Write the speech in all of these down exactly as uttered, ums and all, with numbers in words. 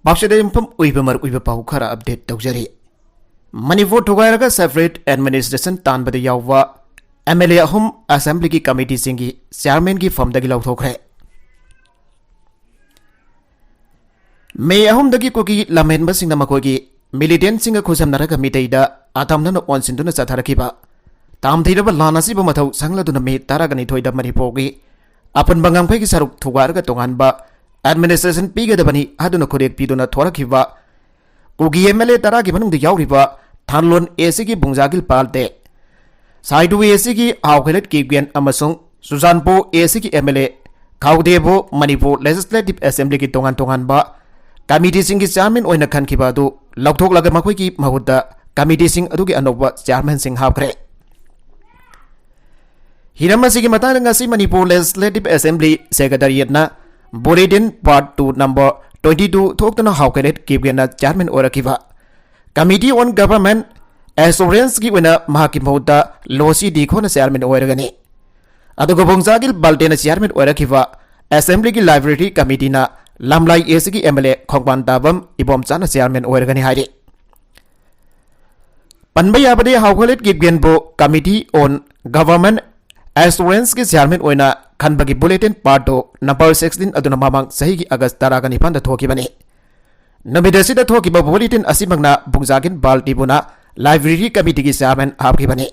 ꯄꯥꯎꯆꯦꯗ ꯌꯨꯝꯐꯝ ꯑꯣꯏꯕ ꯃꯔꯨꯑꯣꯏꯕ ꯄꯥꯎ ꯈꯔ ꯑꯞꯗꯦꯠ ꯇꯧꯖꯔꯤ꯫ ꯃꯅꯤꯄꯨꯔ ꯊꯨꯒꯥꯏꯔꯒ ꯁꯦꯄꯔꯦꯠ ꯑꯦꯗꯃꯤꯅꯤꯁꯇ꯭ꯔꯦꯁꯟ ꯇꯥꯟꯕꯗ ꯌꯥꯎꯕ ꯑꯦꯝ ꯑꯦꯜ ꯑꯦ ꯑꯍꯨꯝ ꯑꯦꯁꯦꯝꯕ꯭ꯂꯤꯒꯤ ꯀꯃꯤꯇꯤꯁꯤꯡꯒꯤ ꯆꯤꯌꯥꯔꯃꯦꯟꯒꯤ ꯐꯝꯗꯒꯤ ꯂꯧꯊꯣꯛꯈ꯭ꯔꯦ꯫ ꯃꯦ ꯑꯍꯨꯝꯗꯒꯤ ꯀꯨꯀꯤ ꯂꯝꯍꯦꯟꯕꯁꯤꯡꯅ ꯃꯈꯣꯏꯒꯤ ꯃꯤꯂꯤꯇꯦꯟꯁꯤꯡꯒ ꯈꯨꯠꯁꯝꯅꯔꯒ ꯃꯤꯇꯩꯗ ꯑꯇꯝꯅꯅ ꯑꯣꯟꯁꯤꯟꯗꯨꯅ ꯆꯠꯊꯔꯛꯈꯤꯕ ꯇꯥꯝꯊꯤꯔꯕ ꯂꯥꯟ ꯑꯁꯤꯕꯨ ꯃꯊꯧ ꯁꯪꯂꯗꯨꯅ ꯃꯦ ꯇꯔꯥꯒ ꯅꯤꯊꯣꯏꯗ ꯃꯅꯤꯄꯨꯔꯒꯤ ꯑꯄꯨꯟꯕ ꯉꯝꯈꯩꯒꯤ ꯁꯔꯨꯛ ꯊꯨꯒꯥꯏꯔꯒ ꯇꯣꯉꯥꯟꯕ ꯑꯦꯗꯃꯤꯅꯤꯁꯇ꯭ꯔꯦꯁꯟ ꯄꯤꯒꯗꯕꯅꯤ ꯍꯥꯏꯗꯨꯅ ꯈꯨꯗꯦꯛ ꯄꯤꯗꯨꯅ ꯊꯣꯔꯛꯈꯤꯕ ꯀꯨꯀꯤ ꯑꯦꯝ ꯑꯦꯜ ꯑꯦ ꯇꯔꯥꯒꯤ ꯃꯅꯨꯡꯗ ꯌꯥꯎꯔꯤꯕ ꯊꯥꯟꯂꯣꯟ ꯑꯦ ꯁꯤꯒꯤ ꯕꯨꯡꯖꯥꯒꯤꯜ ꯄꯥꯜꯇꯦ, ꯁꯥꯏꯗꯨ ꯑꯦ ꯁꯤꯒꯤ ꯍꯥꯎꯈꯩꯂꯦꯠ ꯀꯤꯞꯒꯦꯟ ꯑꯃꯁꯨꯡ ꯆꯨꯔꯆꯥꯟꯄꯨꯔ ꯑꯦ ꯁꯤꯒꯤ ꯑꯦꯝ ꯑꯦꯜ ꯑꯦ ꯈꯥꯎꯗꯦꯕꯨ ꯃꯅꯤꯄꯨꯔ ꯂꯦꯖꯤꯁꯂꯦꯇꯤꯚ ꯑꯦꯁꯦꯝꯕ꯭ꯂꯤꯒꯤ ꯇꯣꯉꯥꯟ ꯇꯣꯉꯥꯟꯕ ꯀꯃꯤꯇꯤꯁꯤꯡꯒꯤ ꯆꯤꯌꯥꯔꯃꯦꯟ ꯑꯣꯏꯅ ꯈꯟꯈꯤꯕ ꯑꯗꯨ ꯂꯧꯊꯣꯛꯂꯒ ꯃꯈꯣꯏꯒꯤ ꯃꯍꯨꯠꯇ ꯀꯃꯤꯇꯤꯁꯤꯡ ꯑꯗꯨꯒꯤ ꯑꯅꯧꯕ ꯆꯤꯌꯥꯔꯃꯦꯟꯁꯤꯡ ꯍꯥꯞꯈ꯭ꯔꯦ꯫ ꯍꯤꯔꯝ ꯑꯁꯤꯒꯤ ꯃꯇꯥꯡꯗ ꯉꯁꯤ ꯃꯅꯤꯄꯨꯔ ꯂꯦꯖꯤꯁꯂꯦꯇꯤꯚ ꯑꯦꯁꯦꯝꯕ꯭ꯂꯤ ꯁꯦꯀ꯭ꯔꯦꯇꯔꯤꯌꯦꯠꯅ bulletin part two number twenty two ꯊꯣꯛꯇꯨꯅ ꯍꯥꯎꯈꯩꯂꯦꯠ ꯀꯤꯞꯒꯦꯟꯅ ꯆꯤꯌꯥꯔꯃꯦꯟ ꯑꯣꯏꯔꯛꯈꯤꯕ ꯀꯃꯤꯇꯤ ꯑꯣꯟ ꯒꯚꯔꯟꯃꯦꯟꯠ ꯑꯦꯁꯨꯔꯦꯟꯁꯀꯤ ꯑꯣꯏꯅ ꯃꯍꯥꯛꯀꯤ ꯃꯍꯨꯠꯇ ꯂꯣꯁꯤ ꯗꯤꯈꯣꯅ ꯆꯤꯌꯥꯔꯃꯦꯟ ꯑꯣꯏꯔꯒꯅꯤ꯫ ꯑꯗꯨꯒ ꯕꯨꯡꯖꯥꯒꯤꯜ ꯄꯥꯜꯇꯦꯅ ꯆꯤꯌꯥꯔꯃꯦꯟ ꯑꯣꯏꯔꯛꯈꯤꯕ ꯑꯦꯁꯦꯝꯕ꯭ꯂꯤꯒꯤ ꯂꯥꯏꯕ꯭ꯔꯦꯔꯤ ꯀꯃꯤꯇꯤꯅ ꯂꯝꯂꯥꯏ ꯑꯦ ꯁꯤꯒꯤ ꯑꯦꯝ ꯑꯦꯜ ꯑꯦ ꯈꯣꯡꯕꯥꯟ ꯇꯥꯕꯝ ꯏꯕꯣꯝꯆꯥꯅ ꯆꯤꯌꯥꯔꯃꯦꯟ ꯑꯣꯏꯔꯒꯅꯤ ꯍꯥꯏꯔꯤ꯫ ꯄꯟꯕ ꯌꯥꯕꯗꯤ ꯍꯥꯎꯈꯩꯂꯦꯠ ꯀꯤꯞꯒꯦꯟꯕꯨ ꯀꯃꯤꯇꯤ ꯑꯣꯟ ꯒꯚꯔꯟꯃꯦꯟꯠ ꯑꯦꯁꯨꯔꯦꯟꯁꯀꯤ ꯆꯤꯌꯥꯔꯃꯦꯟ ꯑꯣꯏꯅ ꯈꯟꯕꯒꯤ bulletin part two number sixteen ꯑꯗꯨꯅ ꯃꯃꯥꯡ ꯆꯍꯤꯒꯤ ꯑꯥꯒꯁ ꯇꯔꯥꯒ ꯅꯤꯄꯥꯟꯗ ꯊꯣꯛꯈꯤꯕꯅꯤ꯫ ꯅꯨꯃꯤꯠ ꯑꯁꯤꯗ ꯊꯣꯛꯈꯤꯕ ꯕꯨꯂꯦꯇꯤꯟ ꯑꯁꯤꯃꯛꯅ ꯕꯨꯡꯖꯥꯒꯤꯜ ꯄꯥꯜꯇꯦꯕꯨꯅ ꯂꯥꯏꯕ꯭ꯔꯦꯔꯤ ꯀꯃꯤꯇꯤꯒꯤ ꯆꯤꯌꯥꯔꯃꯦꯟ ꯍꯥꯞꯈꯤꯕꯅꯤ꯫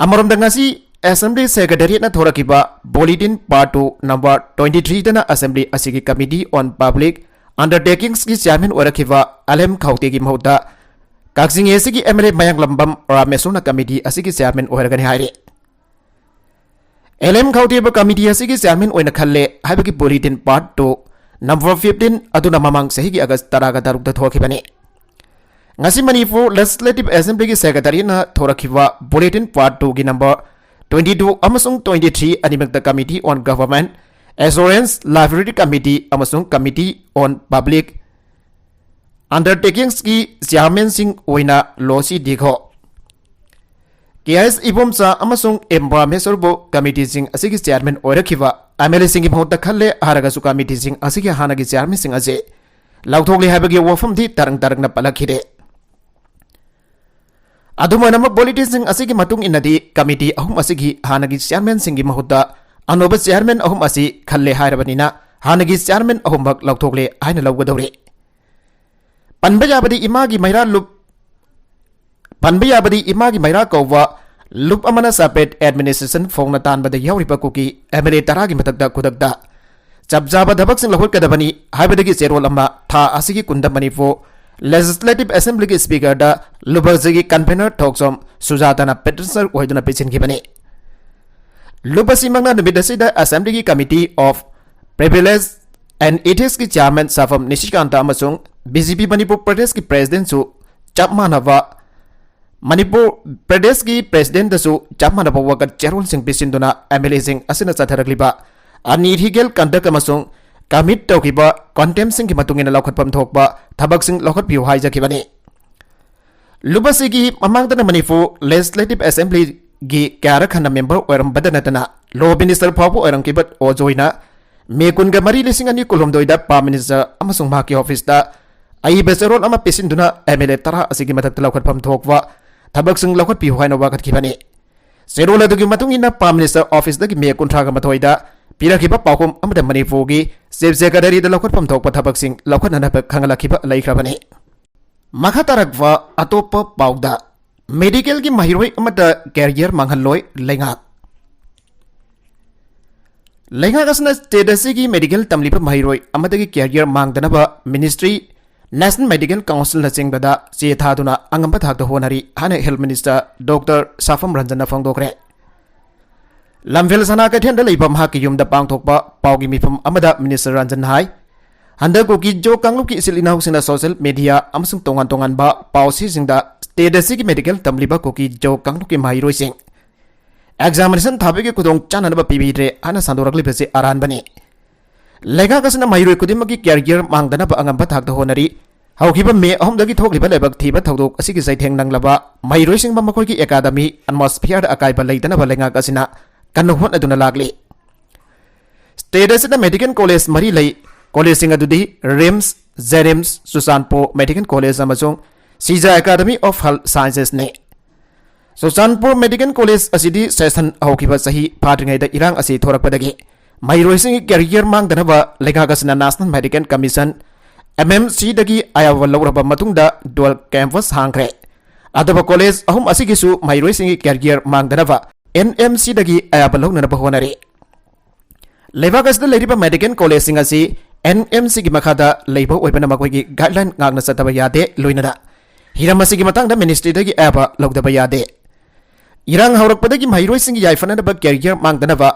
ꯑꯃꯔꯣꯝꯗ ꯉꯁꯤ ꯑꯦꯁꯦꯝꯕ꯭ꯂꯤ ꯁꯦꯀ꯭ꯔꯦꯇꯔꯤꯌꯦꯠꯅ ꯊꯣꯔꯛꯈꯤꯕ bulletin part two number twenty ꯊ꯭ꯔꯤꯗꯅ ꯑꯦꯁꯦꯝꯕ꯭ꯂꯤ ꯑꯁꯤꯒꯤ ꯀꯃꯤꯇꯤ ꯑꯣꯟ ꯄꯕ꯭ꯂꯤꯛ ꯑꯟꯗꯔꯇꯦꯀꯤꯡꯁꯀꯤ ꯆꯤꯌꯥꯔꯃꯦꯟ ꯑꯣꯏꯔꯛꯈꯤꯕ ꯑꯦꯜ ꯑꯦꯝ ꯈꯧꯇꯦꯒꯤ ꯃꯍꯨꯠꯇ ꯀꯛꯆꯤꯡ ꯑꯦ ꯁꯤꯒꯤ ꯑꯦꯝ ꯑꯦꯜ ꯑꯦ ꯃꯌꯥꯡꯂꯝꯕꯝ ꯔꯥꯃꯦꯁꯣꯔꯅ ꯀꯃꯤꯇꯤ ꯑꯁꯤꯒꯤ ꯆꯤꯌꯥꯔꯃꯦꯟ ꯑꯣꯏꯔꯒꯅꯤ ꯍꯥꯏꯔꯤ꯫ ꯑꯦꯜ ꯑꯦꯝ ꯈꯧꯇꯦꯕꯨ ꯀꯃꯤꯇꯤ ꯑꯁꯤꯒꯤ ꯆꯤꯌꯥꯔꯃꯦꯟ ꯑꯣꯏꯅ ꯈꯜꯂꯦ ꯍꯥꯏꯕꯒꯤ bulletin part two number fifteen ꯑꯗꯨꯅ ꯃꯃꯥꯡ ꯆꯍꯤꯒꯤ ꯑꯥꯒꯁ ꯇꯔꯥꯒ ꯇꯔꯨꯛꯇ ꯊꯣꯛꯈꯤꯕꯅꯤ꯫ ꯉꯁꯤ ꯃꯅꯤꯄꯨꯔ ꯂꯦꯖꯤꯁꯂꯦꯇꯤꯚ ꯑꯦꯁꯦꯝꯕ꯭ꯂꯤꯒꯤ ꯁꯦꯀ꯭ꯔꯦꯇꯔꯤꯌꯦꯠꯅ ꯊꯣꯔꯛꯈꯤꯕ ꯕꯨꯂꯦꯇꯤꯟ ꯄꯥꯔꯠ ꯇꯨꯒꯤ ꯅꯝꯕꯔ ꯇ꯭ꯋꯦꯟꯇꯤ ꯇꯨ ꯑꯃꯁꯨꯡ ꯇ꯭ꯋꯦꯟꯇꯤ ꯊ꯭ꯔꯤ ꯑꯅꯤꯃꯛꯇ committee on government assurance, library committee ꯑꯃꯁꯨꯡ ꯀꯃꯤꯇꯤ ꯑꯣꯟ ꯄꯕ꯭ꯂꯤꯛ ꯑꯟꯗꯔꯇꯦꯀꯤꯡꯁꯀꯤ ꯆꯤꯌꯥꯔꯃꯦꯟꯁꯤꯡ ꯑꯣꯏꯅ ꯂꯣꯁꯤ ꯗꯤꯈꯣ, ꯀꯦ ꯑꯦꯁ ꯏꯕꯣꯝꯆꯥ ꯑꯃꯁꯨꯡ ꯑꯦꯝ ꯔꯥꯃꯦꯁꯣꯔꯕꯨ ꯀꯃꯤꯇꯤꯁꯤꯡ ꯑꯁꯤꯒꯤ ꯆꯤꯌꯥꯔꯃꯦꯟ ꯑꯣꯏꯔꯛꯈꯤꯕ ꯑꯦꯝ ꯑꯦꯜ ꯑꯦꯁꯤꯡꯒꯤ ꯃꯍꯨꯠꯇ ꯈꯜꯂꯦ ꯍꯥꯏꯔꯒꯁꯨ ꯀꯃꯤꯇꯤꯁꯤꯡ ꯑꯁꯤꯒꯤ ꯍꯥꯟꯅꯒꯤ ꯆꯤꯌꯥꯔꯃꯦꯟꯁꯤꯡ ꯑꯁꯤ ꯂꯧꯊꯣꯛꯂꯦ ꯍꯥꯏꯕꯒꯤ ꯋꯥꯐꯝꯗꯤ ꯇꯔꯪ ꯇꯔꯪꯅ ꯄꯜꯂꯛꯈꯤꯗꯦ꯫ ꯑꯗꯨꯝ ꯑꯣꯏꯅꯃꯛ, ꯕꯨꯂꯦꯇꯤꯟꯁꯤꯡ ꯑꯁꯤꯒꯤ ꯃꯇꯨꯡ ꯏꯟꯅꯗꯤ ꯀꯃꯤꯇꯤ ꯑꯍꯨꯝ ꯑꯁꯤꯒꯤ ꯍꯥꯟꯅꯒꯤ ꯆꯤꯌꯥꯔꯃꯦꯟꯁꯤꯡꯒꯤ ꯃꯍꯨꯠꯇ ꯑꯅꯧꯕ ꯆꯤꯌꯥꯔꯃꯦꯟ ꯑꯍꯨꯝ ꯑꯁꯤ ꯈꯜꯂꯦ ꯍꯥꯏꯔꯕꯅꯤꯅ, ꯍꯥꯟꯅꯒꯤ ꯆꯤꯌꯥꯔꯃꯦꯟ ꯑꯍꯨꯝꯃꯛ ꯂꯧꯊꯣꯛꯂꯦ ꯍꯥꯏꯅ ꯂꯧꯒꯗꯧꯔꯤ꯫ ꯄꯟꯕ ꯌꯥꯕꯗꯤ ꯏꯃꯥꯒꯤ ꯃꯩꯔꯥ ꯂꯨꯞ-, ꯄꯟꯕ ꯌꯥꯕꯗꯤ ꯏꯃꯥꯒꯤ ꯃꯩꯔꯥ ꯀꯧꯕ ꯂꯨꯞ ꯑꯃꯅ separate administration ꯐꯣꯡꯅ ꯇꯥꯟꯕꯗ ꯌꯥꯎꯔꯤꯕ ꯀꯨꯀꯤ MLA ꯇꯔꯥꯒꯤ ꯃꯊꯛꯇ ꯈꯨꯗꯛꯇ ꯆꯞ ꯆꯥꯕ ꯊꯕꯛꯁꯤꯡ ꯂꯧꯈꯠꯀꯗꯕꯅꯤ ꯍꯥꯏꯕꯗꯒꯤ ꯆꯦꯔꯣꯜ ꯑꯃ ꯊꯥ ꯑꯁꯤꯒꯤ ꯀꯨꯟꯗ ꯃꯅꯤꯄꯨꯔ Legislative Assemblyꯒꯤ Speakerꯗ ꯂꯨꯞ ꯑꯁꯤꯒꯤ convener ꯊꯣꯛꯆꯣꯝ ꯁꯨꯖꯥꯇꯥꯅ petitioner ꯑꯣꯏꯗꯨꯅ ꯄꯤꯁꯤꯟꯈꯤꯕꯅꯤ꯫ ꯂꯨꯞ ꯑꯁꯤꯃꯛꯅ ꯅꯨꯃꯤꯠ ꯑꯁꯤꯗ Assemblyꯒꯤ Committee of Privilege and Ethicsꯀꯤ Chairman ꯁꯥꯐꯝ ꯅꯤꯁꯤꯀꯥꯟꯇ ꯑꯃꯁꯨꯡ BJP ꯃꯅꯤꯄꯨꯔ ꯄ꯭ꯔꯗꯦꯁꯀꯤ Presidentꯁꯨ ꯆꯞ ꯃꯥꯟꯅꯕ ꯃꯅꯤꯄꯨꯔ ꯄ꯭ꯔꯗꯦꯁꯀꯤ Presidentꯇꯁꯨ ꯆꯞ ꯃꯥꯟꯅꯕ ꯋꯥꯀꯠ ꯆꯦꯔꯣꯜꯁꯤꯡ ꯄꯤꯁꯤꯟꯗꯨꯅ MLAꯁꯤꯡ ꯑꯁꯤꯅ ꯆꯠꯊꯔꯛꯂꯤꯕ unethical conduct ꯑꯃꯁꯨꯡ commit ꯇꯧꯈꯤꯕ contemptꯁꯤꯡꯒꯤ ꯃꯇꯨꯡ ꯏꯟꯅ ꯂꯧꯈꯠꯐꯝ ꯊꯣꯛꯄ ꯊꯕꯛꯁꯤꯡ ꯂꯧꯈꯠꯄꯤꯌꯨ ꯍꯥꯏꯖꯈꯤꯕꯅꯤ꯫ ꯂꯨꯞ ꯑꯁꯤꯒꯤ ꯃꯃꯥꯡꯗꯅ ꯃꯅꯤꯄꯨꯔ Legislative Assemblyꯒꯤ ꯀꯌꯥꯔꯛ ꯍꯟꯅ member ꯑꯣꯏꯔꯝꯕꯗ ꯅꯠꯇꯅ, Law Minister ꯐꯥꯎꯕ ꯑꯣꯏꯔꯝꯈꯤꯕ ꯑꯣꯖꯣꯏꯅ ꯃꯦ ꯀꯨꯟꯒ ꯃꯔꯤ, ꯂꯤꯁꯤꯡ ꯑꯅꯤ ꯀꯨꯟꯍꯨꯝꯗꯣꯏꯗ Prime Minister ꯑꯃꯁꯨꯡ ꯃꯍꯥꯛꯀꯤ officeꯇ ꯑꯏꯕ ꯆꯦꯔꯣꯜ ꯑꯃ ꯄꯤꯁꯤꯟꯗꯨꯅ MLA ꯇꯔꯥ ꯑꯁꯤꯒꯤ ꯃꯊꯛꯇ ꯂꯧꯈꯠꯐꯝ ꯊꯣꯛꯄ ꯊꯕꯛꯁꯤꯡ ꯂꯧꯈꯠꯄꯤꯌꯨ ꯍꯥꯏꯅ ꯋꯥꯀꯠꯈꯤꯕꯅꯤ꯫ ꯆꯦꯔꯣꯜ ꯑꯗꯨꯒꯤ ꯃꯇꯨꯡ ꯏꯟꯅ Prime Minister officeꯇꯒꯤ ꯃꯦ ꯀꯨꯟꯊ꯭ꯔꯥꯒ ꯃꯥꯊꯣꯏꯗ ꯄꯤꯔꯛꯈꯤꯕ ꯄꯥꯎꯈꯨꯝ ꯑꯃꯗ ꯃꯅꯤꯄꯨꯔꯒꯤ Chief Secretaryꯗ ꯂꯧꯈꯠꯐꯝ ꯊꯣꯛꯄ ꯊꯕꯛꯁꯤꯡ ꯂꯧꯈꯠꯅꯅꯕ ꯈꯪꯍꯜꯂꯛꯈꯤꯕ ꯂꯩꯈ꯭ꯔꯕꯅꯤ꯫ ꯃꯈꯥ ꯇꯥꯔꯛꯄ ꯑꯇꯣꯞꯄ ꯄꯥꯎꯗ, medicalꯒꯤ ꯃꯍꯩꯔꯣꯏ ꯑꯃꯠꯇ career ꯃꯥꯡꯍꯜꯂꯣꯏ ꯂꯩꯉꯥꯛ꯫ ꯂꯩꯉꯥꯛ ꯑꯁꯤꯅ state ꯑꯁꯤꯒꯤ medical ꯇꯝꯂꯤꯕ ꯃꯍꯩꯔꯣꯏ ꯑꯃꯠꯇꯒꯤ career ꯃꯥꯡꯗꯅꯕ ministry, National Medical Councilꯅꯆꯤꯡꯕꯗ ꯆꯦ ꯊꯥꯗꯨꯅ ꯑꯉꯝꯕ ꯊꯥꯛꯇ ꯍꯣꯠꯅꯔꯤ ꯍꯥꯏꯅ Health Minister Doctor ꯁꯥꯐꯝ ꯔꯟꯖꯟꯅ ꯐꯣꯡꯗꯣꯛꯈ꯭ꯔꯦ꯫ ꯂꯝꯐꯦꯜ ꯁꯅꯥ ꯀꯩꯊꯦꯜꯗ ꯂꯩꯕ ꯃꯍꯥꯛꯀꯤ ꯌꯨꯝꯗ ꯄꯥꯡꯊꯣꯛꯄ ꯄꯥꯎꯒꯤ ꯃꯤꯐꯝ ꯑꯃꯗ Minister ꯔꯟꯖꯟꯅ ꯍꯥꯏ, ꯍꯟꯗꯛ ꯀꯨꯀꯤ-ꯖꯣ ꯀꯥꯡꯂꯨꯞꯀꯤ ꯏꯆꯤꯜ ꯏꯅꯥꯎꯁꯤꯡꯅ social media ꯑꯃꯁꯨꯡ ꯇꯣꯉꯥꯟ ꯇꯣꯉꯥꯟꯕ ꯄꯥꯎꯆꯦꯁꯤꯡꯗ state ꯑꯁꯤꯒꯤ medical ꯇꯝꯂꯤꯕ ꯀꯨꯀꯤ-ꯖꯣ ꯀꯥꯡꯂꯨꯞꯀꯤ ꯃꯍꯩꯔꯣꯏꯁꯤꯡ examination ꯊꯥꯕꯒꯤ ꯈꯨꯗꯣꯡ ꯆꯥꯅꯅꯕ ꯄꯤꯕꯤꯗ꯭ꯔꯦ ꯍꯥꯏꯅ ꯁꯟꯗꯣꯔꯛꯂꯤꯕꯁꯤ ꯑꯔꯥꯟꯕꯅꯤ꯫ ꯂꯩꯉꯥꯛ ꯑꯁꯤꯅ ꯃꯍꯩꯔꯣꯏ ꯈꯨꯗꯤꯡꯃꯛꯀꯤ career ꯃꯥꯡꯗꯅꯕ ꯑꯉꯝꯕ ꯊꯥꯛꯇ ꯍꯣꯠꯅꯔꯤ꯫ ꯍꯧꯈꯤꯕ ꯃꯦ ꯑꯍꯨꯝꯗꯒꯤ ꯊꯣꯛꯂꯤꯕ ꯂꯥꯏꯕꯛ ꯊꯤꯕ ꯊꯧꯗꯣꯛ ꯑꯁꯤꯒꯤ ꯆꯩꯊꯦꯡ ꯅꯪꯂꯕ ꯃꯍꯩꯔꯣꯏꯁꯤꯡꯕꯨ ꯃꯈꯣꯏꯒꯤ academy atmosphereꯗ ꯑꯀꯥꯏꯕ ꯂꯩꯇꯅꯕ ꯂꯩꯉꯥꯛ ꯑꯁꯤꯅ ꯀꯟꯅ ꯍꯣꯠꯅꯗꯨꯅ ꯂꯥꯛꯂꯤ꯫ State ꯑꯁꯤꯗ medical college ꯃꯔꯤ ꯂꯩ꯫ Collegeꯁꯤꯡ ꯑꯗꯨꯗꯤ RIMS, ꯖꯦꯔꯤꯝꯁ, ꯆꯨꯔꯆꯥꯟꯄꯨꯔ ꯃꯦꯗꯤꯀꯦꯜ ꯀꯣꯂꯦꯖ ꯑꯃꯁꯨꯡ ꯁꯤꯖꯥ ꯑꯦꯀꯥꯗꯃꯤ ꯑꯣꯐ ꯍꯦꯜꯊ ꯁꯥꯏꯟꯁꯦꯁꯅꯤ꯫ ꯆꯨꯔꯆꯥꯟꯄꯨꯔ ꯃꯦꯗꯤꯀꯦꯜ ꯀꯣꯂꯦꯖ ꯑꯁꯤꯗꯤ ꯁꯦꯁꯟ ꯍꯧꯈꯤꯕ ꯆꯍꯤ ꯐꯥꯗ꯭ꯔꯤꯉꯩꯗ ꯏꯔꯥꯡ ꯑꯁꯤ ꯊꯣꯔꯛꯄꯗꯒꯤ ꯃꯍꯩꯔꯣꯏꯁꯤꯡꯒꯤ ꯀꯦꯔꯤꯌꯔ ꯃꯥꯡꯗꯅꯕ ꯂꯩꯉꯥꯛ ꯑꯁꯤꯅ national medical commission, N M ꯁꯤꯗꯒꯤ ꯑꯌꯥꯕ ꯂꯧꯔꯕ ꯃꯇꯨꯡꯗ ꯗꯨꯑꯦꯜ ꯀꯦꯝꯄꯁ ꯍꯥꯡꯈ꯭ꯔꯦ꯫ ꯑꯇꯣꯞꯄ ꯀꯣꯂꯦꯖ ꯑꯍꯨꯝ ꯑꯁꯤꯒꯤꯁꯨ ꯃꯍꯩꯔꯣꯏꯁꯤꯡꯒꯤ ꯀꯦꯔꯤꯌꯔ ꯃꯥꯡꯗꯅꯕ ꯑꯦꯟ ꯑꯦꯝ ꯁꯤꯗꯒꯤ ꯑꯌꯥꯕ ꯂꯧꯅꯅꯕ ꯍꯣꯠꯅꯔꯤ꯫ ꯂꯩꯕꯥꯛ ꯑꯁꯤꯗ ꯂꯩꯔꯤꯕ ꯃꯦꯗꯤꯀꯦꯜ ꯀꯣꯂꯦꯖꯁꯤꯡ ꯑꯁꯤ ꯑꯦꯟ ꯑꯦꯝ ꯁꯤꯒꯤ ꯃꯈꯥꯗ ꯂꯩꯕ ꯑꯣꯏꯕꯅ ꯃꯈꯣꯏꯒꯤ ꯒꯥꯏꯗꯂꯥꯏꯟ ꯉꯥꯛꯅ ꯆꯠꯇꯕ ꯌꯥꯗꯦ, ꯂꯣꯏꯅꯅ ꯍꯤꯔꯝ ꯑꯁꯤꯒꯤ ꯃꯇꯥꯡꯗ ꯃꯤꯅꯤꯁꯇ꯭ꯔꯤꯗꯒꯤ ꯑꯌꯥꯕ ꯂꯧꯗꯕ ꯌꯥꯗꯦ꯫ ꯏꯔꯥꯡ ꯍꯧꯔꯛꯄꯗꯒꯤ ꯃꯍꯩꯔꯣꯏꯁꯤꯡꯒꯤ ꯌꯥꯏꯐꯅꯅꯕ ꯀꯦꯔꯤꯌꯔ ꯃꯥꯡꯗꯅꯕ